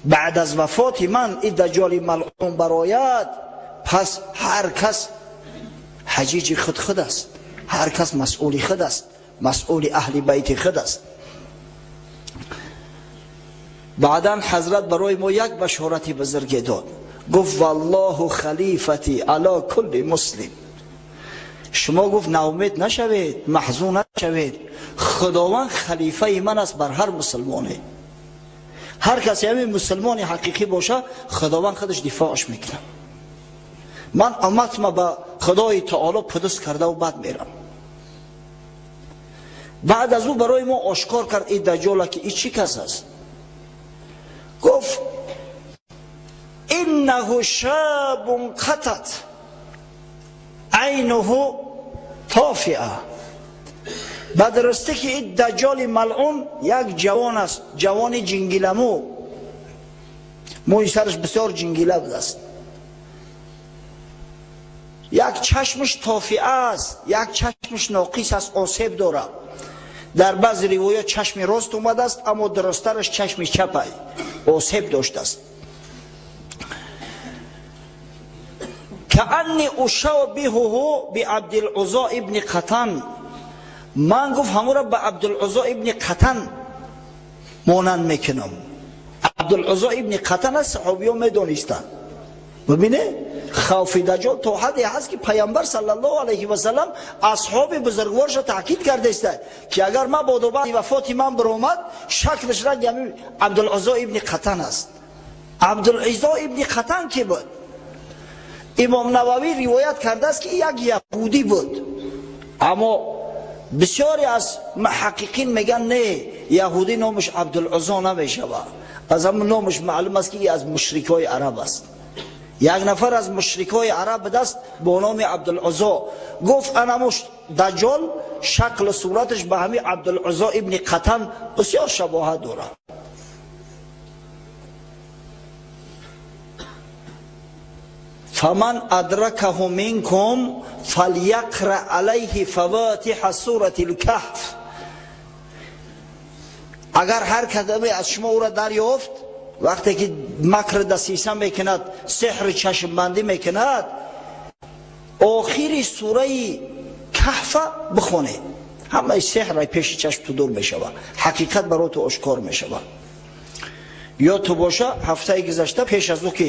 Speaker 1: баъд аз вафоти ман ин даҷҷоли малъун барояд, пас ҳар кас ҳаҷиҷи худ худ аст, ҳар кас масъули худ аст, масъули аҳли байти худ аст. Баъдан ҳазрат барои мо як башорати бузурге дод. Гуфт валлоҳу халифати ала кулли муслим. Шумо гуфт наумед нашавед, маҳзун нашавед, Худованд халифаи ман аст бар ҳар мусулмоне. Ҳар касе ҳамин мусулмони ҳақиқӣ боша, Худованд худаш дифоъаш мекунад. Ман умматма ба Худои таоло пудус кардаву бад мерам. Баъд аз ӯ барои мо ошкор кард ин даҷҷола ки ин чӣ кас аст. Гуфт иннаҳу шабун қатат айнуҳу тофиа. Ба дурустӣ ки ин даҷҷоли малъун як ҷавон аст, ҷавони ҷингиламӯ, мӯи сараш бисёр ҷингила будааст, як чашмаш тофиа аст, як чашмаш ноқис аст, осеб дорад. Дар баъзи ривоят чашми рост омадааст, аммо дурусттараш чашми чапай осеб доштааст. Каанни ушабиҳуҳу биабдилузо ибни қатан. Ман гуфт ҳамуро ба Абдулузо ибни Қатан монанд мекунам. Абдулузо ибни Қатан аст, саҳобиён медонистанд. Бибине, хавфи даҷҷол то ҳадде ҳаст ки пайғамбар саллаллоҳу алайҳи васаллам асҳоби бузургворша таъкид кардааст ки агар мабодо баъди вафоти ман биромад, шаклаш ранги ҳамин Абдулузо ибни Қатан аст. Абдулузо ибни Қатан ки буд? Имом Нававӣ ривоят кардааст ки як яҳудӣ буд, аммо бисёре аз муҳаққиқин мегӯянд не, яҳудӣ номаш Абдулузо намешавад. Аз ҳамон номаш маълум аст ки аз мушрикҳои араб аст. Як нафар аз мушрикҳои араб будаст бо номи Абдулузо. Гуфт анамуш даҷҷол шаклу сураташ ба ҳамин Абдулузо ибни Қатан бисёр шабоҳат дорад. Фаман адракаҳу минкум фалйақра алайҳи фаватиҳа сурати лкаҳф. Агар ҳар кадоме аз шумо ӯро дарёфт, Вақте ки макр дасиса мекунад, сеҳри чашмбандӣ мекунад, охири сураи Каҳфа бихонед, ҳамаи сеҳр пеши чашм ту дур мешавад, ҳақиқат барои ту ошкор мешавад. Ёд ту боша, ҳафтаи гузашта пеш аз ӯ ки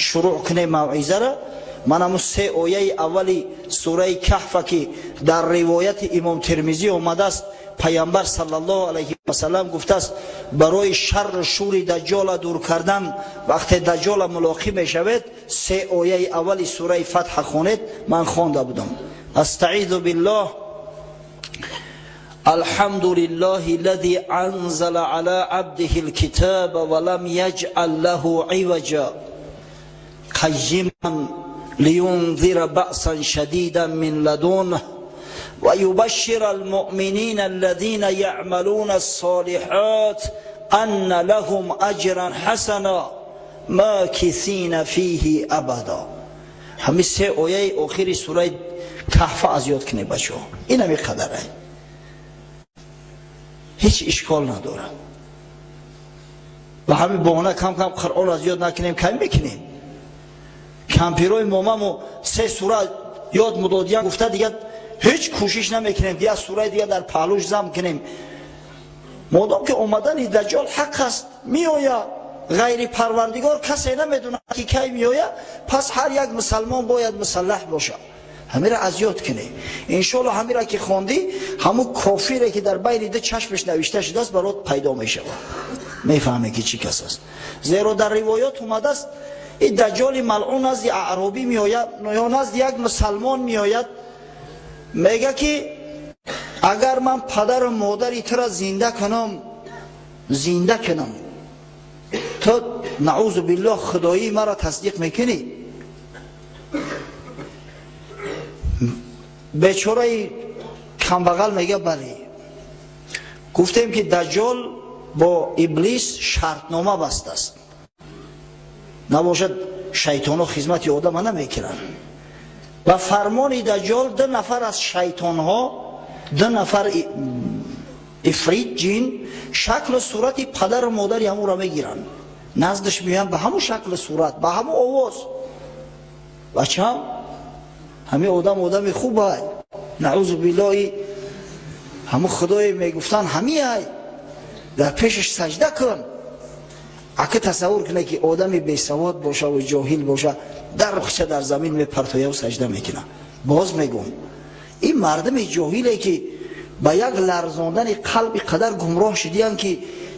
Speaker 1: шурӯъ кунем мавъизара, ман ҳамун се ояи аввали сураи Каҳфа, ки дар ривояти имом Термизӣ омадааст, Паямбар саллаллоҳу алайҳи васалам гуфтааст, барои шарру шури Даҷҷола дур кардан, вақте Даҷҷола мулоқӣ мешавед, се ояи аввали сураи Фатҳа хонед. Ман хонда будам. Астаизу биллоҳ: الحمد لله الذي أنزل على عبده الكتاب ولم يجعل له عوجا قيما لينذر بأسا شديدا من لدنه ويبشر المؤمنين الذين يعملون الصالحات أن لهم أجرا حسنا ماكثين فيه أبدا. Ҳамин се ояи охири сураи Каҳфа аз ёд кунед, бачаҳо. Ин ҳами қадаре, ҳеҷ ишкол надорад. Ба ҳамин баҳона кам кам Қуръон аз ёд накунем, кам мекунем. Кампирои момаму се сура ёд мудодиян гуфта, дигар ҳеҷ кӯшиш намекунем ки як сураи дигар дар паҳлӯш зам кунем. Модом ки омадани Даҷҷол ҳақ аст, меояд, ғайри Парвардигор касе намедонад ки кай меояд, пас ҳар як мусалмон бояд мусаллаҳ бошад. Ҳамира аз ёд кунӣ, иншоалло. Ҳамира ки хондӣ, ҳамун кофире ки дар байни ду чашмаш навишта шудааст, барот пайдо мешавад, мефаҳме ки чӣ кас аст. Зеро дар ривоёт омадааст, ин Даҷҷоли малъун назди аъробӣ меояд ё назди як мусалмон меояд, мега ки агар ман падару модари тура зинда кунам, зинда кунам, ту, наъузу биллоҳ, худоии маро тасдиқ мекунӣ? Бечораи камбағал мега: бале. Гуфтем ки Даҷҷол бо Иблис шартнома бастааст, набошад шайтонҳо хизмати одама намекунанд. Ба фармони Даҷҷол ду нафар аз шайтонҳо, ду нафар ифрит ҷин, шаклу сурати падару модари ҳамонро мегиранд, наздаш меоянд, ба ҳамун шаклу сурат, ба ҳамун овоз: бачам, ҳамин одам одами хубай, наъузу биллоҳи, ҳамун худое мегуфтанд ҳамиай, дар пешаш саҷда кун. Ака, тасаввур кунед ки одами бесавод бошаву ҷоҳил боша, дар рухча дар замин мепартояву саҷда мекунад. Боз мегӯм, ин мардами ҷоҳиле ки ба як ларзондани қалби қадар гумроҳ шудиянд, ки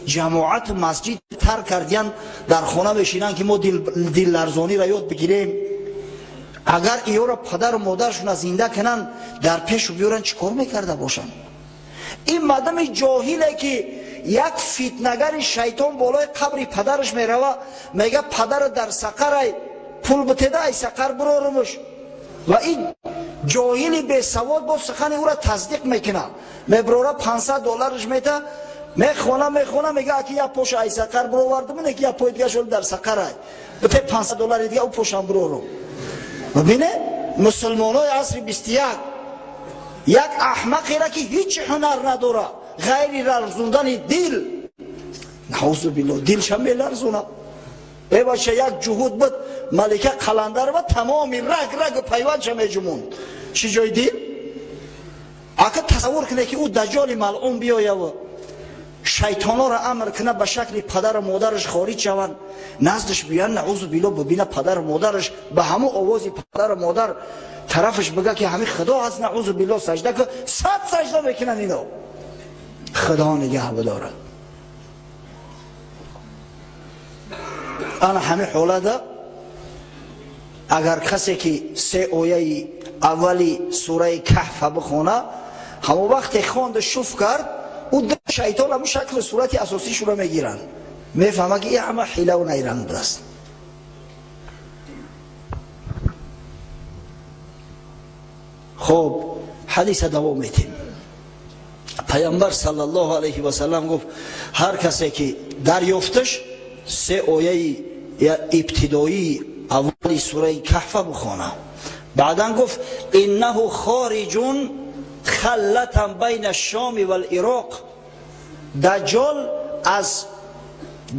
Speaker 1: ҷамоату масҷид тарк кардиян, дар хона мешинанд, ки мо дилларзониро ёд бигирем. Агар иёро падару модаршуна зинда кунанд, дар пешу биёранд, чӣ кор мекарда бошанд? Ин мардами ҷоҳиле ки як фитнагари шайтон болои қабри падараш мерава, мега: падара дар сақарай, пул битеда, ай сақар бирорумуш. Ва ин ҷоҳили бесавод бо сухани ӯра тасдиқ мекунад, мебирора, 500 доллараш мета, мехона, мехона, мега: аки як поша ай сақар бировардум, ки як пои дига шол дар сақарай, бите 500 доллари дига, ӯ пошам бирорум. Бибине, мусулмонои асри 21 як аҳмақера ки ҳеҷ ҳунар надора ғайри ларзондани дил, наъузу биллоҳ, дилша меларзонад. Э бача, як ҷуҳуд буд, Малика Қаландарова, тамоми раг рагу пайвандша меҷумонд, чӣ ҷои дил? Ака, тасаввур кунед ки ӯ Даҷҷоли малъун биёяву шайтонҳоро амр кунад, ба шакли падару модараш хориҷ шаванд, наздаш биёянд, наъузу биллоҳ, бибина падару модараш, ба ҳамун овози падару модар тарафаш бига ки ҳамин худо ҳаст, наъузу биллоҳ, саҷда кун, сад саҷда мекунанд ино. Худо нигаҳ бидорад. Ана ҳамин ҳолада агар касе ки се ояи аввали сураи Каҳфа бихона, ҳамон вақте хонду шуф кард, ӯ шайтон ҳамун шаклу сурати асосишуро мегиранд, мефаҳмад ки ин ҳама ҳилаву найранг будааст. Хуб, ҳадиса давом метем. Пайғамбар саллаллоҳу алайҳи васалам гуфт: ҳар касе ки дарёфташ, се ояи ибтидоии аввали сураи Каҳфа бихона. Баъдан гуфт: иннаҳу хориҷун халлатан байна шоми валироқ. Даҷҷол аз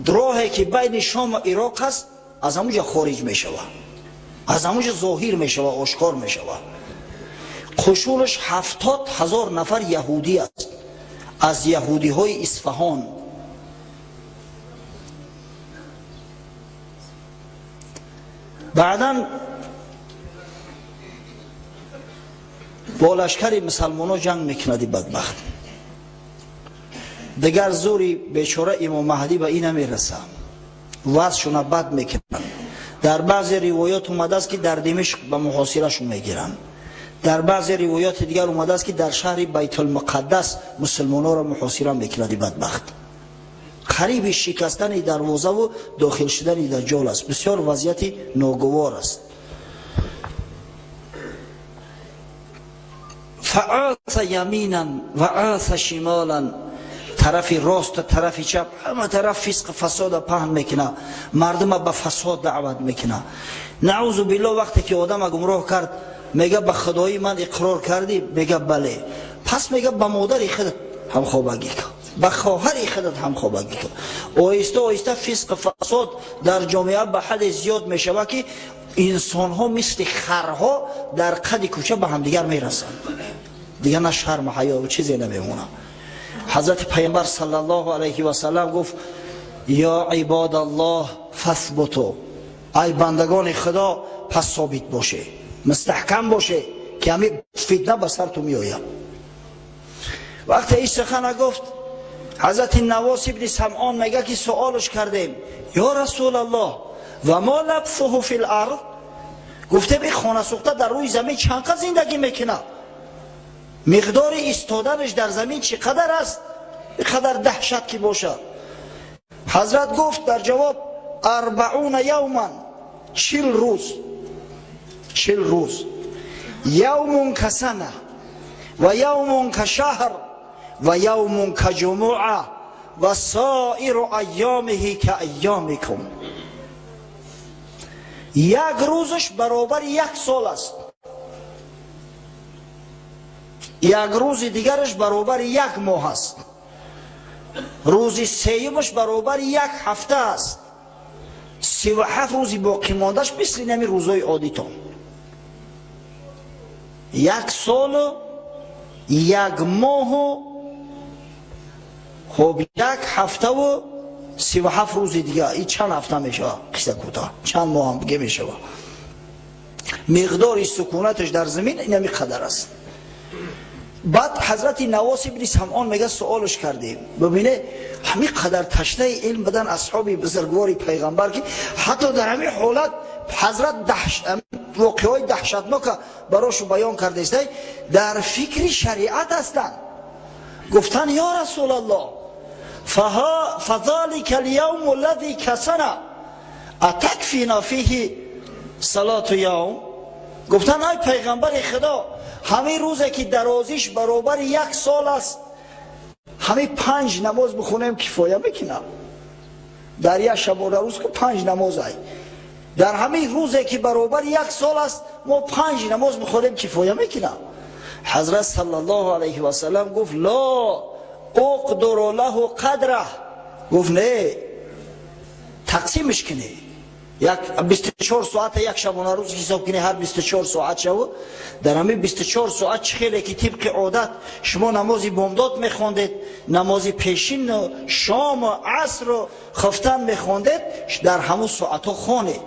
Speaker 1: Роҳе ки байни Шом ва Ироқ аст, аз ҳамуҷа хориҷ мешава, аз ҳамуҷа зоҳир мешава, ошкор мешава. Қушунаш 70,000 нафар яҳудӣ аст, аз яҳудиҳои Исфаҳон. Баъдан бо лашкари мусалмоно ҷанг мекунади бадбахт. Дигар зури бечора Имом Маҳдӣ ба ин намераса, вазъшуна бад мекунанд. Дар баъзе ривоят омадааст, ки дар Димишқ ба муҳосирашон мегиранд. Дар баъзе ривояти дигар омадааст, ки дар шаҳри Байтулмуқаддас мусулмонҳоро муҳосира мекунади бадбахт. Қариби шикастани дарвозаву дохил шудани Даҷҷол аст. Бисёр вазъияти ногувор аст. Фааса яминан ва аса шимолан, тарафи рост, тарафи чап, ҳама тараф фисқ фасода паҳн мекуна, мардума ба фасод даъват мекуна. Наъузу биллоҳ, вақте ки одама гумроҳ кард, мега ба худои ман иқрор кардӣ? Мега бале. Пас мега ба модари худат ҳамхобагӣ кун, ба хоҳари худат ҳамхобагӣ кун. Оҳиста оҳиста фисқ фасод дар ҷомеа ба ҳадде зиёд мешавад, ки инсонҳо мисли харҳо дар қади кӯча ба ҳамдигар мерасанд. Дигар на шарму ҳаё, чизе намемонад. Ҳазрати Пайғамбар саллаллоҳу алайҳи васаллам гуфт: ё ибодаллоҳ фасбуту, ай бандагони Худо, пас собит боше, мустаҳкам боше, ки ҳамин фитна ба сарту меояд. Вақте ин сухана гуфт, ҳазрати Навос ибни Самъон мега, ки суолш кардем: ё Расулаллоҳ, ва мо лабсуҳу фил ард? Гуфтем, ин хонасӯхта дар рӯи замин чанд қад зиндагӣ мекунад? Миқдори истоданаш дар замин чӣ қадар аст, ин қадар даҳшат ки бошад? Ҳазрат гуфт дар ҷавоб: 40 явман, 40 рӯз, 40 рӯз. Явмун касана ва явмун кашаҳр ва явмун каҷумуа ва соиру айёмиҳи ка айёмикум. Як рӯзаш баробари як сол аст, як рӯзи дигараш баробари як моҳ аст, рӯзи сеюмаш баробари як ҳафта аст, 37 рӯзи боқимондаш мисли нами рӯзҳои одитон. Як солу як моҳу хоб як ҳафтаву 37 рӯзи дигар, и чанд ҳафта мешавад? Қисса кӯтоҳ, чанд моҳам диге мешавад. Миқдори сукунаташ дар замин инами қадар аст. Баъд ҳазрати Навос ибни Самъон мега, суолш кардем. Бибине, ҳамин қадар ташнаи илм будан асҳоби бузургвори пайғамбар, ки ҳатто дар ҳамин ҳолат ҳазрат воқеаҳои даҳшатнока барошу баён кардааст, дар фикри шариат ҳастанд. Гуфтанд: ё Расулаллоҳ, фазалика алявму аллази касана атакфина фиҳи салату явм? Гуфтанд: ай пайғамбари Худо, ҳамин рӯзе ки дарозиш баробари як сол аст, ҳамин 5 намоз бихонем, кифоя мекунам? Дар як шабона рӯз ки 5 намоз ай, дар ҳамин рӯзе ки баробари як сол аст, мо 5 намоз бихонем, кифоя мекунам? Ҳазрат саллаллоҳу алайҳи васаллам гуфт: ло уқдуру лаҳу қадраҳ. Гуфт: не, тақсимш кунӣ, як 24 соата як шабона рӯз ҳисоб кунӣ, ҳар 24 соат шаву дар ҳамин 24 соат чӣ хеле ки тибқи одат шумо намози бомдод мехондед, намози пешину шому асру хуфтан мехондед, дар ҳамун соатҳо хонед.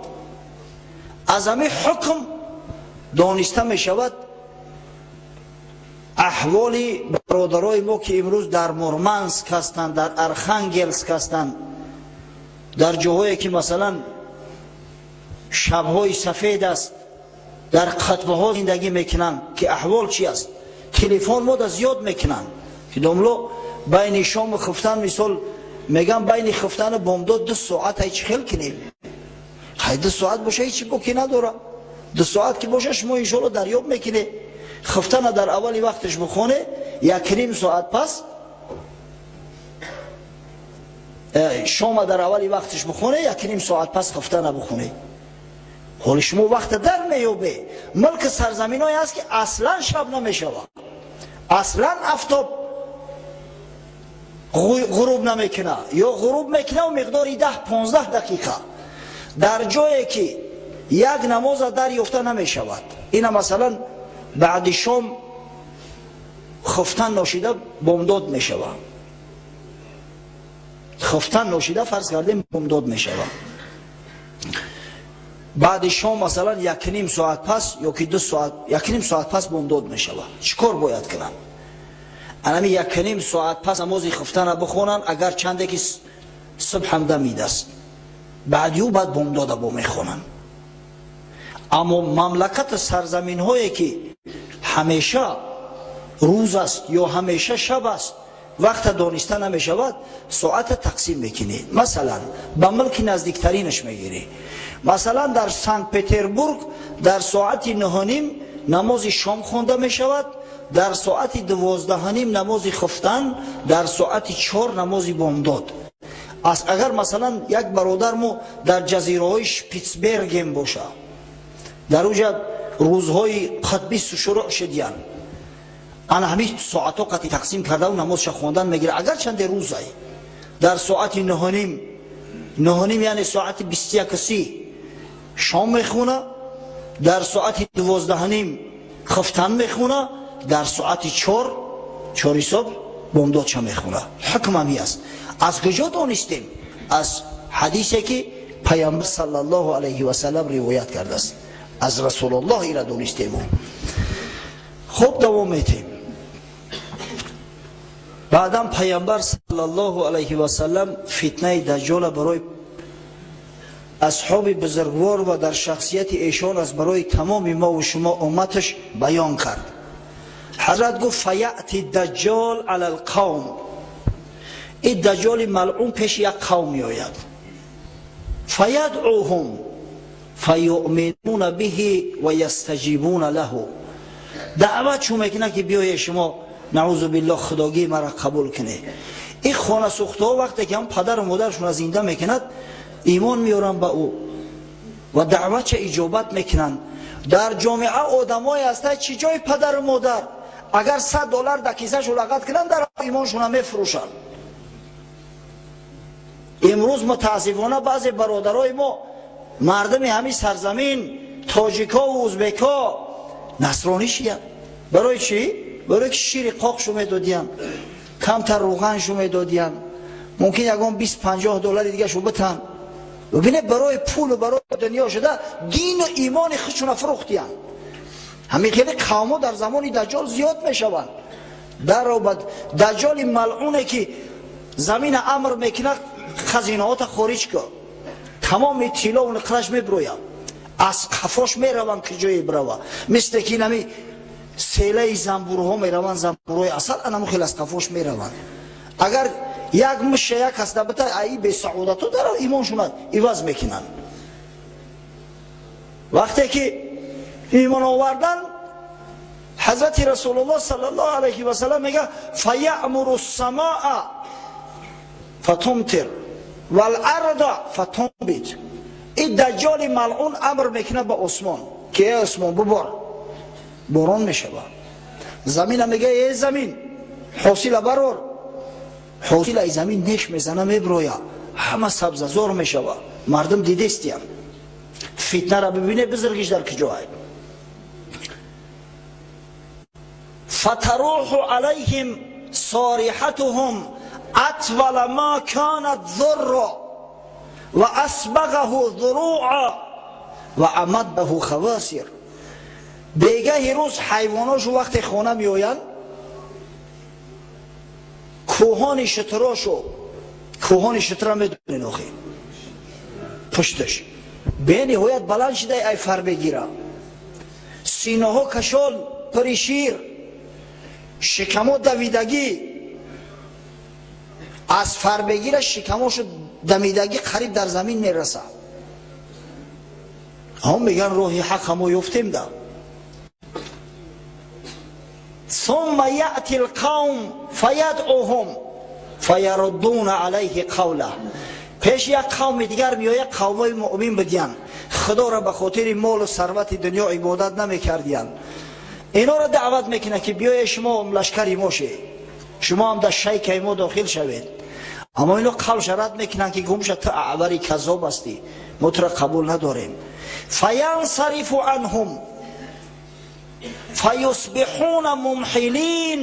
Speaker 1: Аз ҳамин ҳукм дониста мешавад аҳволи бародарои мо, ки имрӯз дар Мурманск ҳастанд, дар Архангелск ҳастанд, дар ҷоҳое ки масалан шабҳои сафед аст, дар қатбаҳо зиндагӣ мекунанд, ки аҳвол чи аст. Телефон мода зиёд мекунанд, ки домло байни шому хуфтан, мисол мегам, байни хуфтану бомдод 2 соат ай чӣ хел кунем? Хай, 2 соат боша, ҳечи боки надора. 2 соат ки боша, шумо иншоалло дарёб мекунед. Хуфтана дар аввали вақташ бихоне, 1,5 соат пас, шома дар аввали вақташ бихоне, 1,5 соат пас хуфтана бихоне. Ҳоли шумо вақта дар меёбе. Мулки сарзаминҳое аст, ки аслан шаб намешавад, аслан афтоб Ғуруб намекуна ё ғуруб мекуна миқдори 10-15 дақиқа дар ҷое ки як намоза дарёфта намешавад. Ина масалан баъди шом хуфтан ношида бомдод мешавад. Хуфтан ношида фарз кардем бомдод мешавад. Баъди шом масалан 1.5 соат пас ё ки 2 соат, 1.5 соат пас бомдод мешавад. Чӣ кор бояд кунанд? Анами 1.5 соат пас намози хуфтана бихонанд, агар чанде ки субҳ ҳам дамидаст. Баъди ӯ баъд бомдода бо мехонанд. Аммо мамлакати сарзаминҳое ки ҳамеша рӯз аст ё ҳамеша шаб аст, вақта дониста намешавад, соата тақсим мекунӣ. Масалан, ба мулки наздиктаринаш мегирӣ. Масалан, дар Санкт-Петербург дар соати 9:30 намози шом хонда мешавад, дар соати 12:30 намози хуфтан, дар соати 4 намози бомдод. Агар масалан як бародар мо дар ҷазираҳои Шпитсберген боша, дар уҷа рӯзҳои қутби шурӯъ шудиян, ана ҳамин соатҳо қати тақсим кардаву намозша хондан мегирад, агар чанде рӯзай дар соати 9:30, 9:30 яъне соати 21:30 шом мехона, дар соати 12:30 хуфтан мехона, дар соати 4 ҳисоб бомдодша мехона. Ҳукм ҳами аст. Аз куҷо донистем? Аз ҳадисе ки Пайғамбар саллаллоҳу алайҳи васаллам ривоят кардааст. Аз Расулуллоҳ ира донистему. Хуб, давом метем. Баъдан Пайғамбар саллаллоҳу алайҳи васаллам фитнаи даҷҷола барои асҳоби бузургвор ва дар шахсияти эшон аз барои тамоми мо ва шумо умматаш баён кард. Ҳазрат гуфт: фаяти даҷҷол ала алқавм. Ин даҷҷоли малъун пеши як қавм меояд. Фаядъуҳум фаюъминуна биҳи ва ястаҷибуна лаҳу. Даъват чун мекунад ки биёе шумо, наъузу биллоҳ, худогии мара қабул кунед. Ин хонасӯхтаҳо вақте ки ҳам падару модарашонро зинда мекунад, имон меоранд ба ӯ ва даъватша иҷобат мекунанд. Дар ҷомеа одамое ҳастанд, чӣ ҷои падару модар, агар $100 дар кисашу лағат кунанд, дар имоншона мефурӯшанд. Имрӯз мутаассифона баъзе бародарои мо, мардуми ҳамин сарзамин, тоҷикҳо ва узбекҳо насронӣ шиянд. Барои чӣ? Барои ки шири қоқшу медодиянд, камтар рӯғаншу медодиянд, мумкин ягон 20-50 доллари дигашу битан. Бибинед, барои пулу барои дунё шуда дину имони худшуна фурӯхтиянд. Ҳамин хеле қавмҳо дар замони даҷҷол зиёд мешаванд. Даҷҷоли малъуне ки замина амр мекунад, хазинаҳота хориҷ кун, тамоми тиллову нуқраш мебирояд, аз қафош мераванд, ки ҷое бирава, мисле ки инами селаи замбурҳо мераванд, замбурҳои асал, анаму хел аз қафош мераванд. Агар як муша як кас набита, аи бесаодату дар имоншуна иваз мекунанд. Вақте ки имон овардан, ҳазрати Расулуллоҳ саллаллоҳу алайҳи васаллам мега: фаямуру самаа фатумтир валарда фатумбит. Ин даҷҷоли малъун амр мекунад ба осмон ки э осмон, бубор, борон мешавад. Замина мега: э замин, ҳосила барор. Ҳосилаи замин неш мезана, меброя, ҳама сабзазор мешава. Мардум дидестиям. Фитнара бибине, бузургиш дар куҷоай. Фатаруху алайҳим сорихатуҳум атвала ма канат зурра ва асбағаҳу зуруа ва амаддаҳу хавасир. Бегаҳи рӯз ҳайвоношу вақте хона меоянд, кӯҳони шутрошу, кӯҳони шутра медонен, охи пушташ бениҳоят баланд шида, ай фар бегира, синаҳо кашол, пури шир, шикамо давидагӣ, аз фарбегира шикамошу дамидагӣ қариб дар замин мерасад. Ҳам меган: роҳи ҳақ ҳамо ёфтем да. Сумма яъти лқавм фаядъуҳум фаяруддуна алайҳи қавла. Пеш як қавми дигар меояд, қавмои муъмин будиянд, худоро ба хотири молу сарвати дунё ибодат намекардиянд. Инора даъват мекунад ки биёе шумо лашкари мо ше. Шумо ҳам дар шайкаи мо дохил шавед. Аммо ино қалбша рад мекунанд, ки гумша, ту аъвари каззоб ҳастӣ, мо тура қабул надорем. Фаянсарифу анҳум фаюсбиҳуна мумҳилин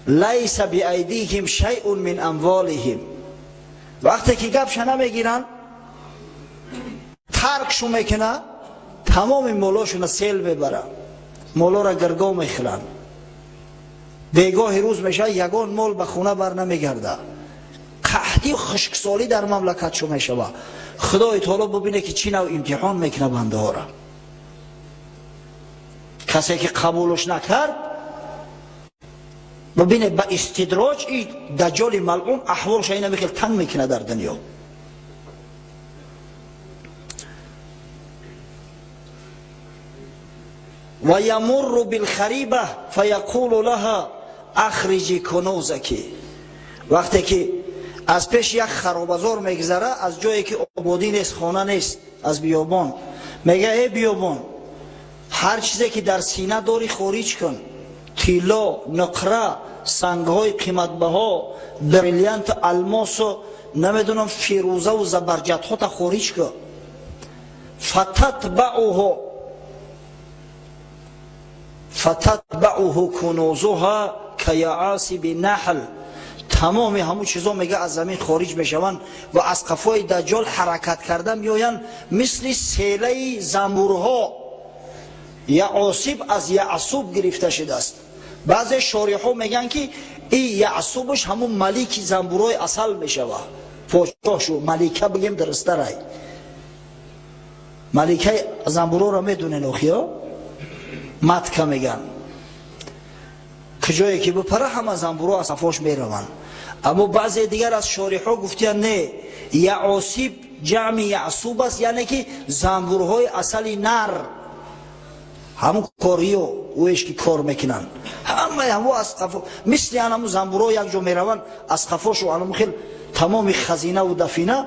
Speaker 1: лайса биайдиҳим шайъун мин амволиҳим. Вақте ки гапша намегиранд, таркшу мекуна, тамоми молошуна сел мебара, молора гирго мехӯранд. Бегоҳи рӯз мешавад, ягон мол ба хона бар намегарда. Қаҳтию хушксолӣ дар мамлакатшо мешава. Худои таоло бубине, ки чӣ нав имтиҳон мекуна бандаҳора. Касе ки қабулш накард, бубине, ба истидроҷ и даҷҷоли малъун аҳволша ина михел танг мекуна дар дунё. Ва ямурру билхариба фаяқулу лаҳа ахриҷи кунузаки. Вақте ки аз пеши як харобазор мегзара, аз ҷое ки ободӣ нест, хона нест, аз биёбон, мега: «Э биёбон, ҳар чизе ки дар сина дорӣ, хориҷ кун: тилло, нуқра, сангҳои қиматбаҳо, бриллианту алмосу, намедонам, фирӯзаву забарҷадҳота хориҷ кун». Фататбауҳу кунузуҳа каяасиби наҳл. Тамоми ҳамун чизо, мега, аз замин хориҷ мешаванд ва аз қафои даҷҷол ҳаракат карда меоянд, мисли селаи замбурҳо. Яосиб аз яъсуб гирифта шудааст. Баъзе шориҳо мегӯянд, ки и яъсубаш ҳамун малики замбурҳои асал мешава, подшоҳшу малика бигем дурусттарай. Маликаи замбурҳоро медонен, охиё, матка меган. Куҷое ки бипара, ҳама замбурҳо аз сафош мераванд. Аммо баъзе дигар аз шориҳо гуфтиянд: не, яосиб ҷамъи яъсуб аст, яъне ки замбурҳои асали нар, ҳамун кориё ӯеш ки кор мекунанд, ҳамаи ҳамо аз қафо мисли анаму замбурҳо якҷо мераванд аз қафошу. Анаму хел тамоми хазинаву дафина,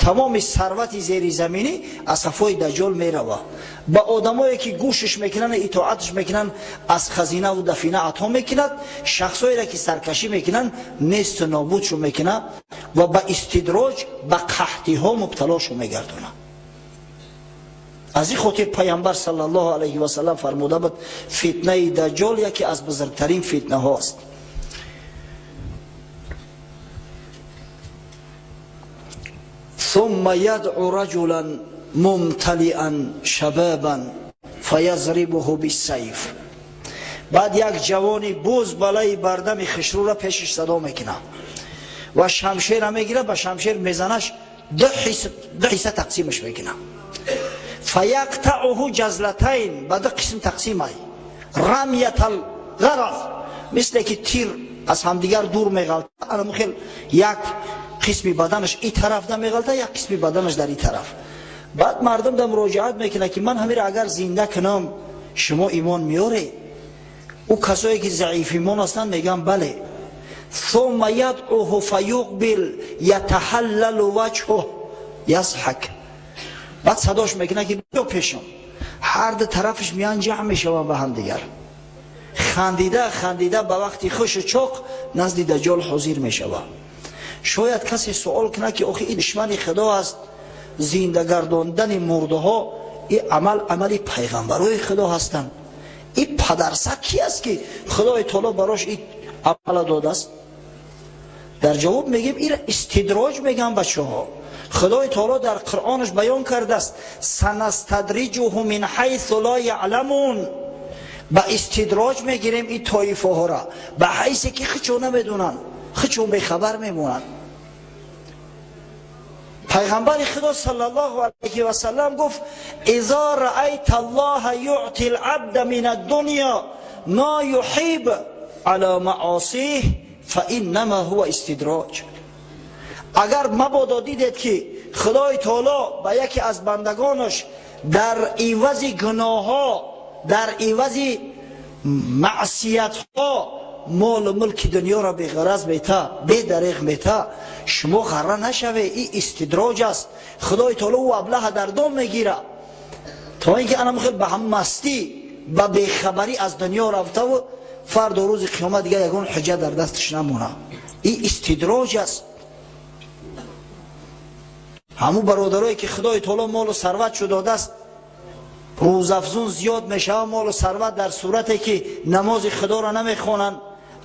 Speaker 1: тамоми сарвати зеризаминӣ аз қафои даҷҷол мерава. Ба одамое ки гӯшиш мекунанд, итоатш мекунанд, аз хазинаву дафина ато мекунад. Шахсоеро ки саркашӣ мекунанд, несту нобудшу мекунад ва ба истидроҷ, ба қаҳтиҳо мубталошу мегардонад. Аз ин хотир Пайғамбар саллаллоҳу алайҳи васаллам фармуда буд: фитнаи даҷҷол яке аз бузургтарин фитнаҳост. ثم يدعو رجلا ممتلئا شبابا فيضربه بالسيف. Баъд як ҷавони буз балаи бардами хишрӯра пешиш садо мекунад ва шамшера мегирад, ба шамшер мезанаш, ду ҳисса тақсимаш мекунад. Фаяқтауҳу ҷазлатайн, ба ду қисм тақсимай, рамятал ғараз, мисле ки тир аз ҳамдигар дур меғалта, анаму хел як қисми баданаш и тараф меғалта, як қисми баданаш дар и тараф. Баъд мардум да муроҷиат мекунад, ки ман ҳамира агар зинда кунам, шумо имон меёред? Ӯ касое ки заиф имон ҳастанд, мегӯянд: бале. ثم يدعوه فيقبل يتحلل وجهه يضحك. Баъд садош мекунад, ки биё пешам. Ҳар ду тарафаш меян, ҷамъ мешаванд ба ҳамдигар, хандида хандида ба вақти хушу чоқ назди даҷҷол ҳозир мешавад. Шояд касе суол кунад, ки охи, ин душмани худо аст, зинда гардондани мурдаҳо и амал амали пайғамбарои худо ҳастанд, и падарсаг ки аст, ки Худои таоло барош и амала додааст? Дар ҷавоб мегӯем: ира истидроҷ мегӯям, бачаҳо. Худои таоло дар Қуръонаш баён кардааст: санастадриҷуҳу мин ҳайсу ло яъламун. Ба истидроҷ мегирем ин тоифаҳоро ба ҳайсе ки хичо намедонанд, хичо бехабар мемонанд. Пайғамбари Худо саллаллоҳу алайҳи васаллам гуфт: изо раайта аллоҳа юъти лабда мин аддунё ма юҳиб ала маосих, фаиннама ҳува истидроҷ. Агар мабодо дидед, ки Худои таоло ба яке аз бандагонаш дар ивази гуноҳҳо, дар ивази маъсиятҳо молу мулки дунёро беғараз мета, бедареғ мета, шумо ғарра нашаве, и истидроҷ аст. Худои таоло ӯ аблаҳа дар дом мегира, то ин ки анам хел ба ҳам мастӣ, ба бехабарӣ аз дунё рафтаву фардо рӯзи қиёмат дига ягон ҳуҷҷат дар дасташ намона. Ин истидроҷ аст. Ҳамун бародарое ки Худои таоло молу сарват шо додааст, рӯзафзун зиёд мешавад молу сарват дар сурате ки намози Худоро намехонанд,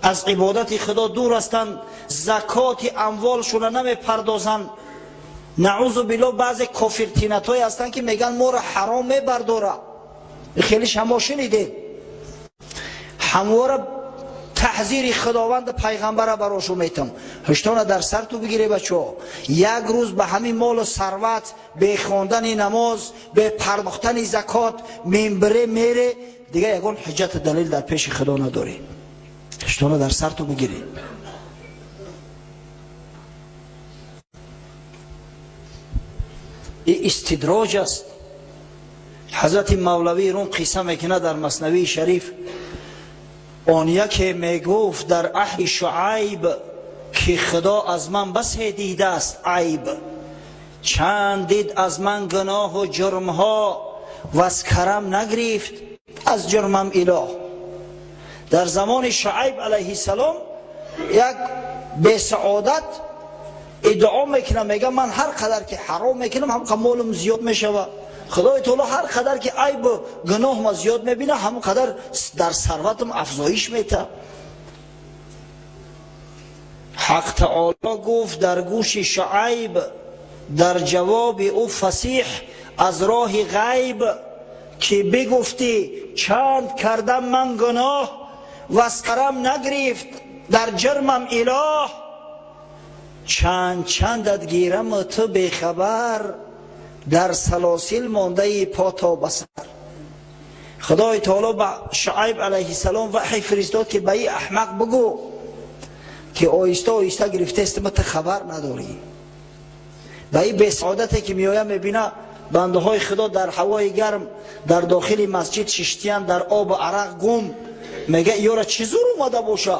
Speaker 1: аз ибодати Худо дур ҳастанд, закоти амволшонро намепардозанд. Наъузу биллоҳ, баъзе кофиртинатҳое ҳастанд ки мегӯянд моро ҳаром мебардора. Хеле шумо шунидед. Ҳамвора таҳзири Худованд пайғамбара барошу метам. Ҳуштона дар сар ту бигире бачаҳо. Як рӯз ба ҳамин молу сарват, бе хондани намоз, бе пардохтани закот мембире мере, дига ягон ҳуҷҷату далил дар пеши Худо надорӣ. Ҳуштона дар сар ту бигирӣ. Ин истидроҷ аст. Ҳазрати Мавлавии Рум қисса мекунад дар Маснавии Шариф. Он яке мегуфт дар аҳди Шуайб ки Худо аз ман басе дидааст айб, чанд дид аз ман гуноҳу ҷурмҳо, ваз карам нагирифт аз ҷурмам илоҳ. Дар замони Шуайб алайҳиссалом як бесаодат иддао мекунад, мегӯяд ман ҳар қадар ки ҳаром мекунам, ҳам қадар молам зиёд мешавад. Худои таоло ҳар қадар ки айбу гуноҳма зиёд мебинад, ҳамон қадар дар сарватам афзоиш метаҳад. Ҳақ таоло гуфт дар гӯши Шуайб дар ҷавоби ӯ фасиҳ аз роҳи ғайб ки бигуфтӣ чанд кардам ман гуноҳ, ваз карам нагирифт дар ҷурмам илоҳ, чанд чандат гираму ту бехабар, дар салосил мондаи по то ба сар. Худои таоло ба Шуайб алайҳиссалом ваҳй фиристод ки ба ин аҳмақ бигӯ ки оҳиста оҳиста гирифтаст, ма ту хабар надорӣ. Ба ин бесаодате ки меояд мебина бандаҳои Худо дар ҳавои гарм дар дохили масҷид шиштиянд, дар обу арақ гум, мега ёра чӣ зур омада боша,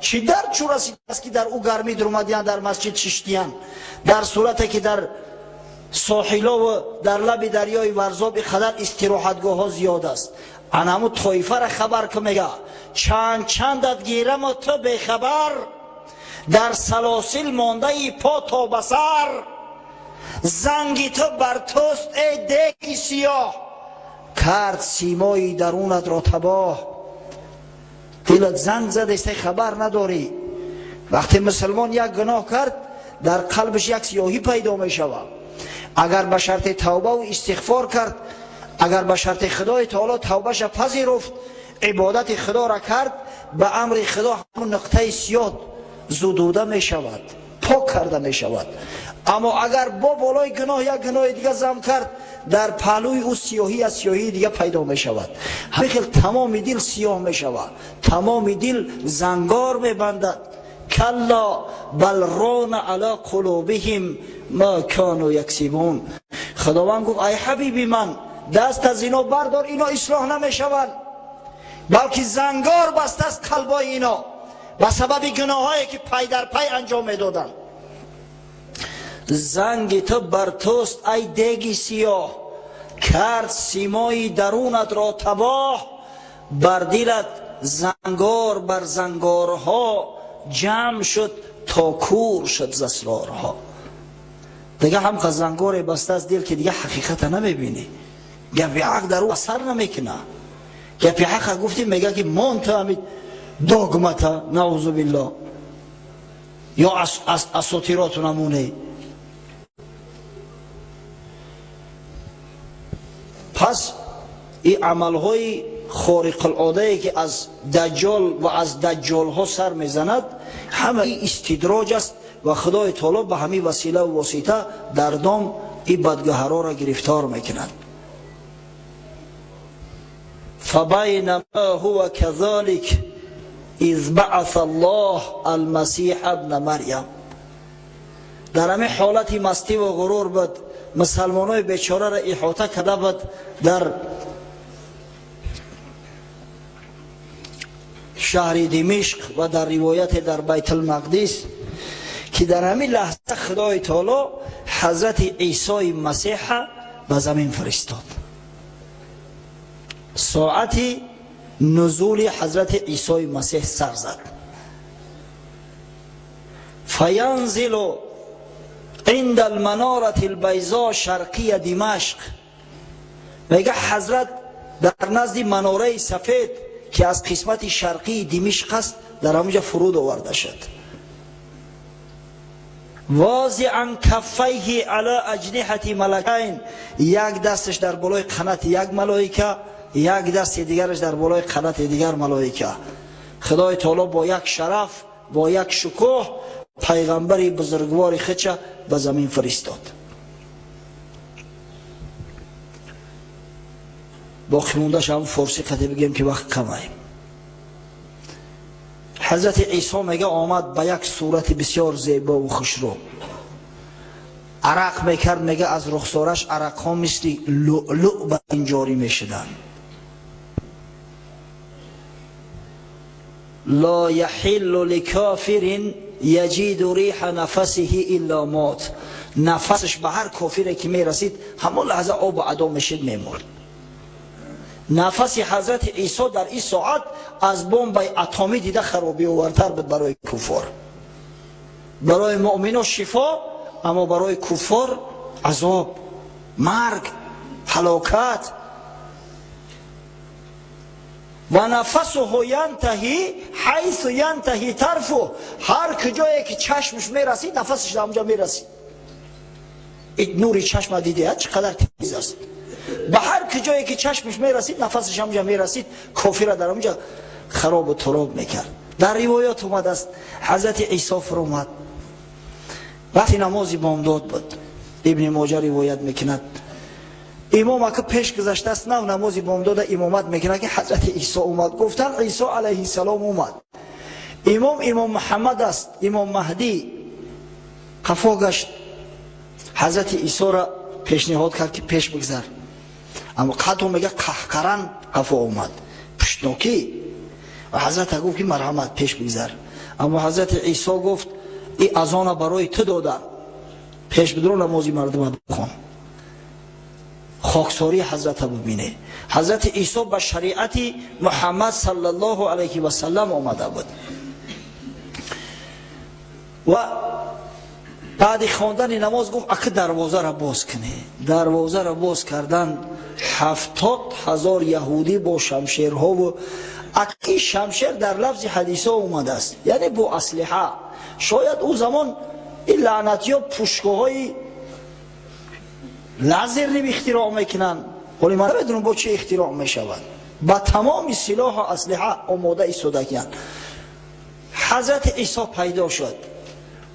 Speaker 1: чӣ дард чӯ расидааст ки дар ӯ гармӣ дуромадиянд, дар масҷид шиштиянд, дар сурате ки дар соҳилову дар лаби дарёи Варзоб ин қадар истироҳатгоҳҳо зиёд аст. Ана ҳамун тоифара хабар ки мега чанд чандат гираму ту бехабар, дар салосил мондаи по то ба сар, занги ту бар туст эй деги сиёҳ, кард симои дарунатро табоҳ. Дилат занг задест, хабар надорӣ. Вақте мусулмон як гуноҳ кард, дар қалбаш як сиёҳӣ пайдо мешавад. Агар ба шарти тавбаву истиғфор кард, агар ба шарти Худои таоло тавбаша пазируфт, ибодати Худоро кард, ба амри Худо ҳамун нуқтаи сиёҳ зудуда мешавад, пок карда мешавад. Аммо агар бо болои гуноҳ як гуноҳи дига зам кард, дар паҳлӯи ӯ сиёҳӣ аз сиёҳии дига пайдо мешавад. Ҳамин хел тамоми дил сиёҳ мешавад, тамоми дил зангор мебандад. Калло бал рона ала қулубиҳим ма кану яксибун. Худованд гуфт ай ҳабиби ман, даст аз ино бардор, ино ислоҳ намешаванд, балки зангор бастааст қалбои ино ба сабаби гуноҳҳое ки пай дар пай анҷом медоданд. Занги ту бар туст ай деги сиёҳ, кард симои дарунатро табоҳ, бар дилат зангор бар зангорҳо ҷамъ шуд то кур шуд з асрорҳо. Дига ҳам зангоре бастааст дил ки дига ҳақиқата намебинӣ, гапи ҳақ дар ӯ асар намекуна. Гапи ҳақа гуфтем, мега ки мон ту ҳамин догмата, наузу биллоҳ, ё асотироту намуне. Пас ин амалҳои хориқулодае ки аз даҷҷол ва аз даҷҷолҳо сар мезанад, ҳама истидроҷ аст ва Худои таоло ба ҳамин василаву восита дар дом ин бадгӯҳароро гирифтор мекунад. فبينما هو كذلك إذ بعث الله المسيح ابن مريم. дар ҳамин ҳолати мастӣ ва ғурур буд, мусалмонои бечораро иҳота карда буд дар шаҳри Димишқ ва дар ривояте дар Байтулмақдис, ки дар ҳамин лаҳза Худои таоло ҳазрати Исои Масеҳа ба замин фиристод. Соати نزول حضرت عیسی مسیح سر زد. فینزل عند المنارة البیضاء شرقی دمشق. میگه حضرت در نزد مناره سفید که از قسمت شرقی دمشق است در همونجا فرود آورده شد. واضعا کفیه علی اجنحة ملکین، یک دستش در بالای قنات یک ملائکه، یک دست دیگرش در بالای قنات دیگر ملائکه. خدای تعالی با یک شرف، با یک شکوه پیغمبر بزرگوار خودش به زمین فرستاد. باقی موندهش هم فارسی قطعی بگیم که وقت کمه. حضرت عیسی میگه آمد به یک صورت بسیار زیبا و خوشرو، عرق میکرد، میگه از رخسارش عرق ها مثل لؤلؤ به این جاری میشدن. لا یحل لکافر یجید ریح نفسه الا مات. نفسش به هر کافری که میرسید همون لحظه آب و ادا میشد، میمرد. نفس حضرت عیسی در این ساعت از بمب اتمی دیده خرابی آورتر بود برای کفار. برای مؤمنان شفا، اما برای کفار عذاب، مرگ، هلاکت. و نفسه ینتهی حیث ینتهی طرفه، هر کجایی که چشمش میرسید نفسش در اونجا میرسید. این نور چشم دیده چقدر تیز است. به هر کجایی که چشمش میرسید نفسش همونجا میرسید، کافر را در اونجا خراب و تراب میکرد. در روایات اومده است حضرت عیسی فرامد وقتی نماز بامداد بود، ابن ماجه روایت میکند، امام که پیش گذشته است نو نماز بامداد امامت میکنه که حضرت عیسی اومد. گفتن عیسی علیه السلام اومد. امام محمد است، امام مهدی. قفا گشت، حضرت عیسی را پیشنهاد کرد که پیش بگذر، اما قطع میگه قهقران قفا اومد، پشتنوکی. و حضرت گفت که مرحمت پیش بگذر، اما حضرت عیسی گفت ای اذان برای تو دادن، پیش بدرو نمازی مردم بخوان. خاکساری حضرت ببینه. حضرت عیسی به شریعت محمد صلی الله علیه و سلم آمده بود و بعد خواندن نماز گفت اکه دروازه را باز کنه. دروازه را باز کردن، 70,000 یهودی با شمشیرها و اکی شمشیر در لفظ حدیث ها اومده است، یعنی با اسلحه. شاید او زمان این لعنتی ها پشکه های لازر نمی اختراع میکنن، ولی من نمیدونم با چه اختراع میشود. با تمام سلاح و اسلحه آماده ایستادگیان. حضرت عیسی پیدا شد.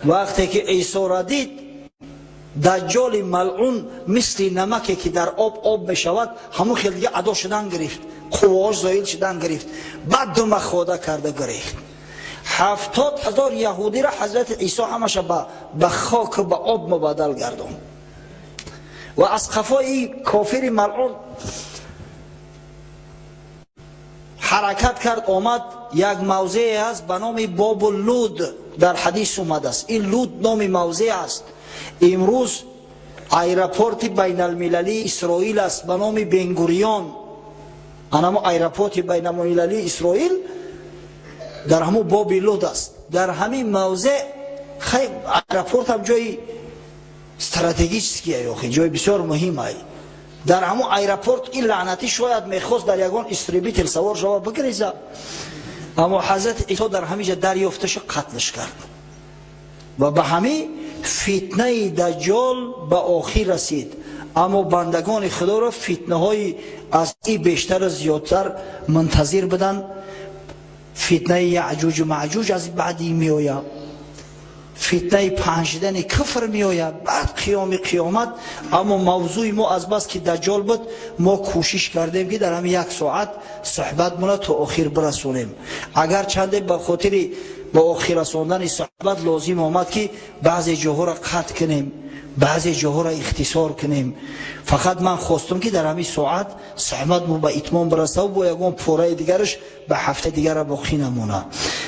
Speaker 1: وقتی که عیسی را دید، دجال ملعون مثل نمکی که در آب آب میشود، همون خیلی دیگه ادا شدن گرفت، قواش زایل شدن گرفت، بعد دو مخوده کرده گرفت. 70,000 یهودی را حضرت عیسی همش به خاک و به آب مبادل گردوند. و از قفای کافر ملعون حرکت کرد، آمد یک موضعی هست به نام باب اللود، در حدیث اومده است. این لود نام موضع است. امروز aeroport بین المللی اسرائیل است به نام بنگوریون. انما aeroport بین المللی اسرائیل در همون باب لود است. در همین موضع خیلی aeroport هم جای استراتژیکی است، جای بسیار مهم است. در همون aeroport این لعنتی شاید میخواست در یگان истребитель سوار شود بگریزه، اما حضرت عیسی در همینجا دریافتش قتلش کرد و به همین فتنه دجال به آخر رسید. اما بندگان خدا را فتنه های از این بیشتر و زیادتر منتظر بودن. فتنه یعجوج و معجوج از بعدی میآید، فتنه پهن شدن کفر میآید، بعد قیام قیامت. اما موضوع ما از بس که دجال بود، ما کوشش کردیم که در همین یک ساعت صحبت مون تا آخر برسونیم. اگر چنده به خاطر با آخر رساندن صحبت لازم آمد که بعضی جاها را قطع کنیم، بعضی جاها را اختصار کنیم، فقط من خواستم که در همین ساعت صحبت مو به اتمام برسه و با یگان پوره دیگرش به هفته دیگر را باقی نمونه.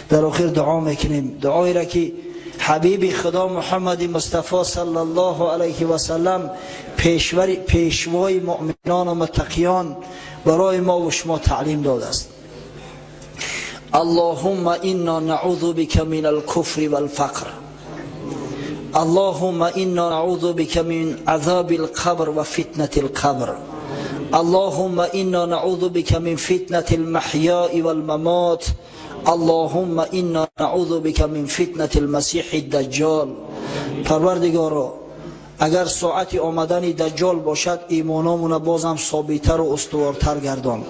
Speaker 1: در آخر دعا میکنیم، دعایی را که حبیب خدا محمد مصطفی صلی الله علیه و سلم پیشوای مؤمنان و متقیان برای ما و شما تعلیم داده است. اللهم إنا نعوذ بك من الكفر والفقر، اللهم إنا نعوذ بك من عذاب القبر وفتنة القبر، اللهم إنا نعوذ بك من فتنة المحياء والممات، اللهم إنا نعوذ بك من فتنة المسيح الدجال. پروردگارا، اگر ساعت آمدن دجال باشد، ایمانامون بازم ثابت‌تر و استوارتر گردان.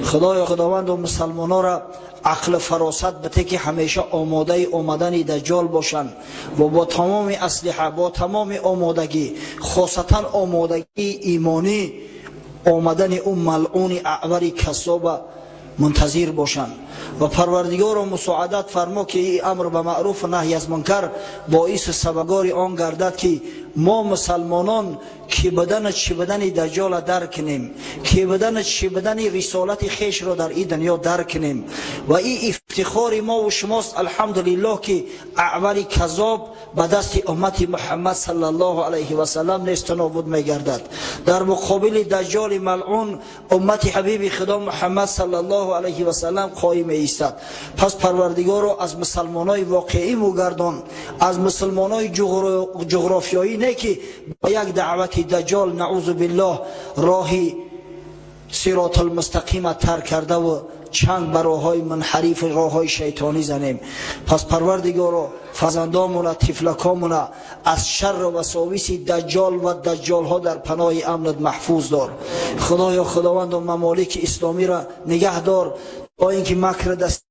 Speaker 1: خدایا، خداوند و مسلمانا را عقل فراست بده که همیشه آماده آمدن دجال باشند و با تمام اسلحه، با تمام آمادگی، خاصتا آمادگی ایمانی، آمدن اون ملعون اعور کذاب منتظر باشند. و پروردگار مساعدت فرما که این امر به معروف و نهی از منکر باعث سببگار آن گردد که ما مسلمانان کی بدن چی بدن دجال درک کنیم، کی بدن چی بدن رسالت خویش را در این دنیا درک کنیم. و این افتخار ما و شماست، الحمدلله، که اعور کذاب به دست امت محمد صلی الله علیه و سلم نیست نابود میگردد. در مقابل دجال ملعون امت حبیب خدا محمد صلی الله علیه و سلم قایم ایستد. پس پروردگار را از مسلمانای واقعی مگردان، از مسلمانای جغرافیایی نه که با یک دعوت دجال، نعوذ بالله، راهی صراط المستقیم ترک کرده و چنگ به راههای منحرف، راههای شیطانی زنیم. پس پروردگارا، فرزندامون، طفلکامون از شر و وساوس دجال و دجال ها در پناه امنت محفوظ دار. خدایا، خداوند و ممالک اسلامی را نگه دار تا اینکه مکر دست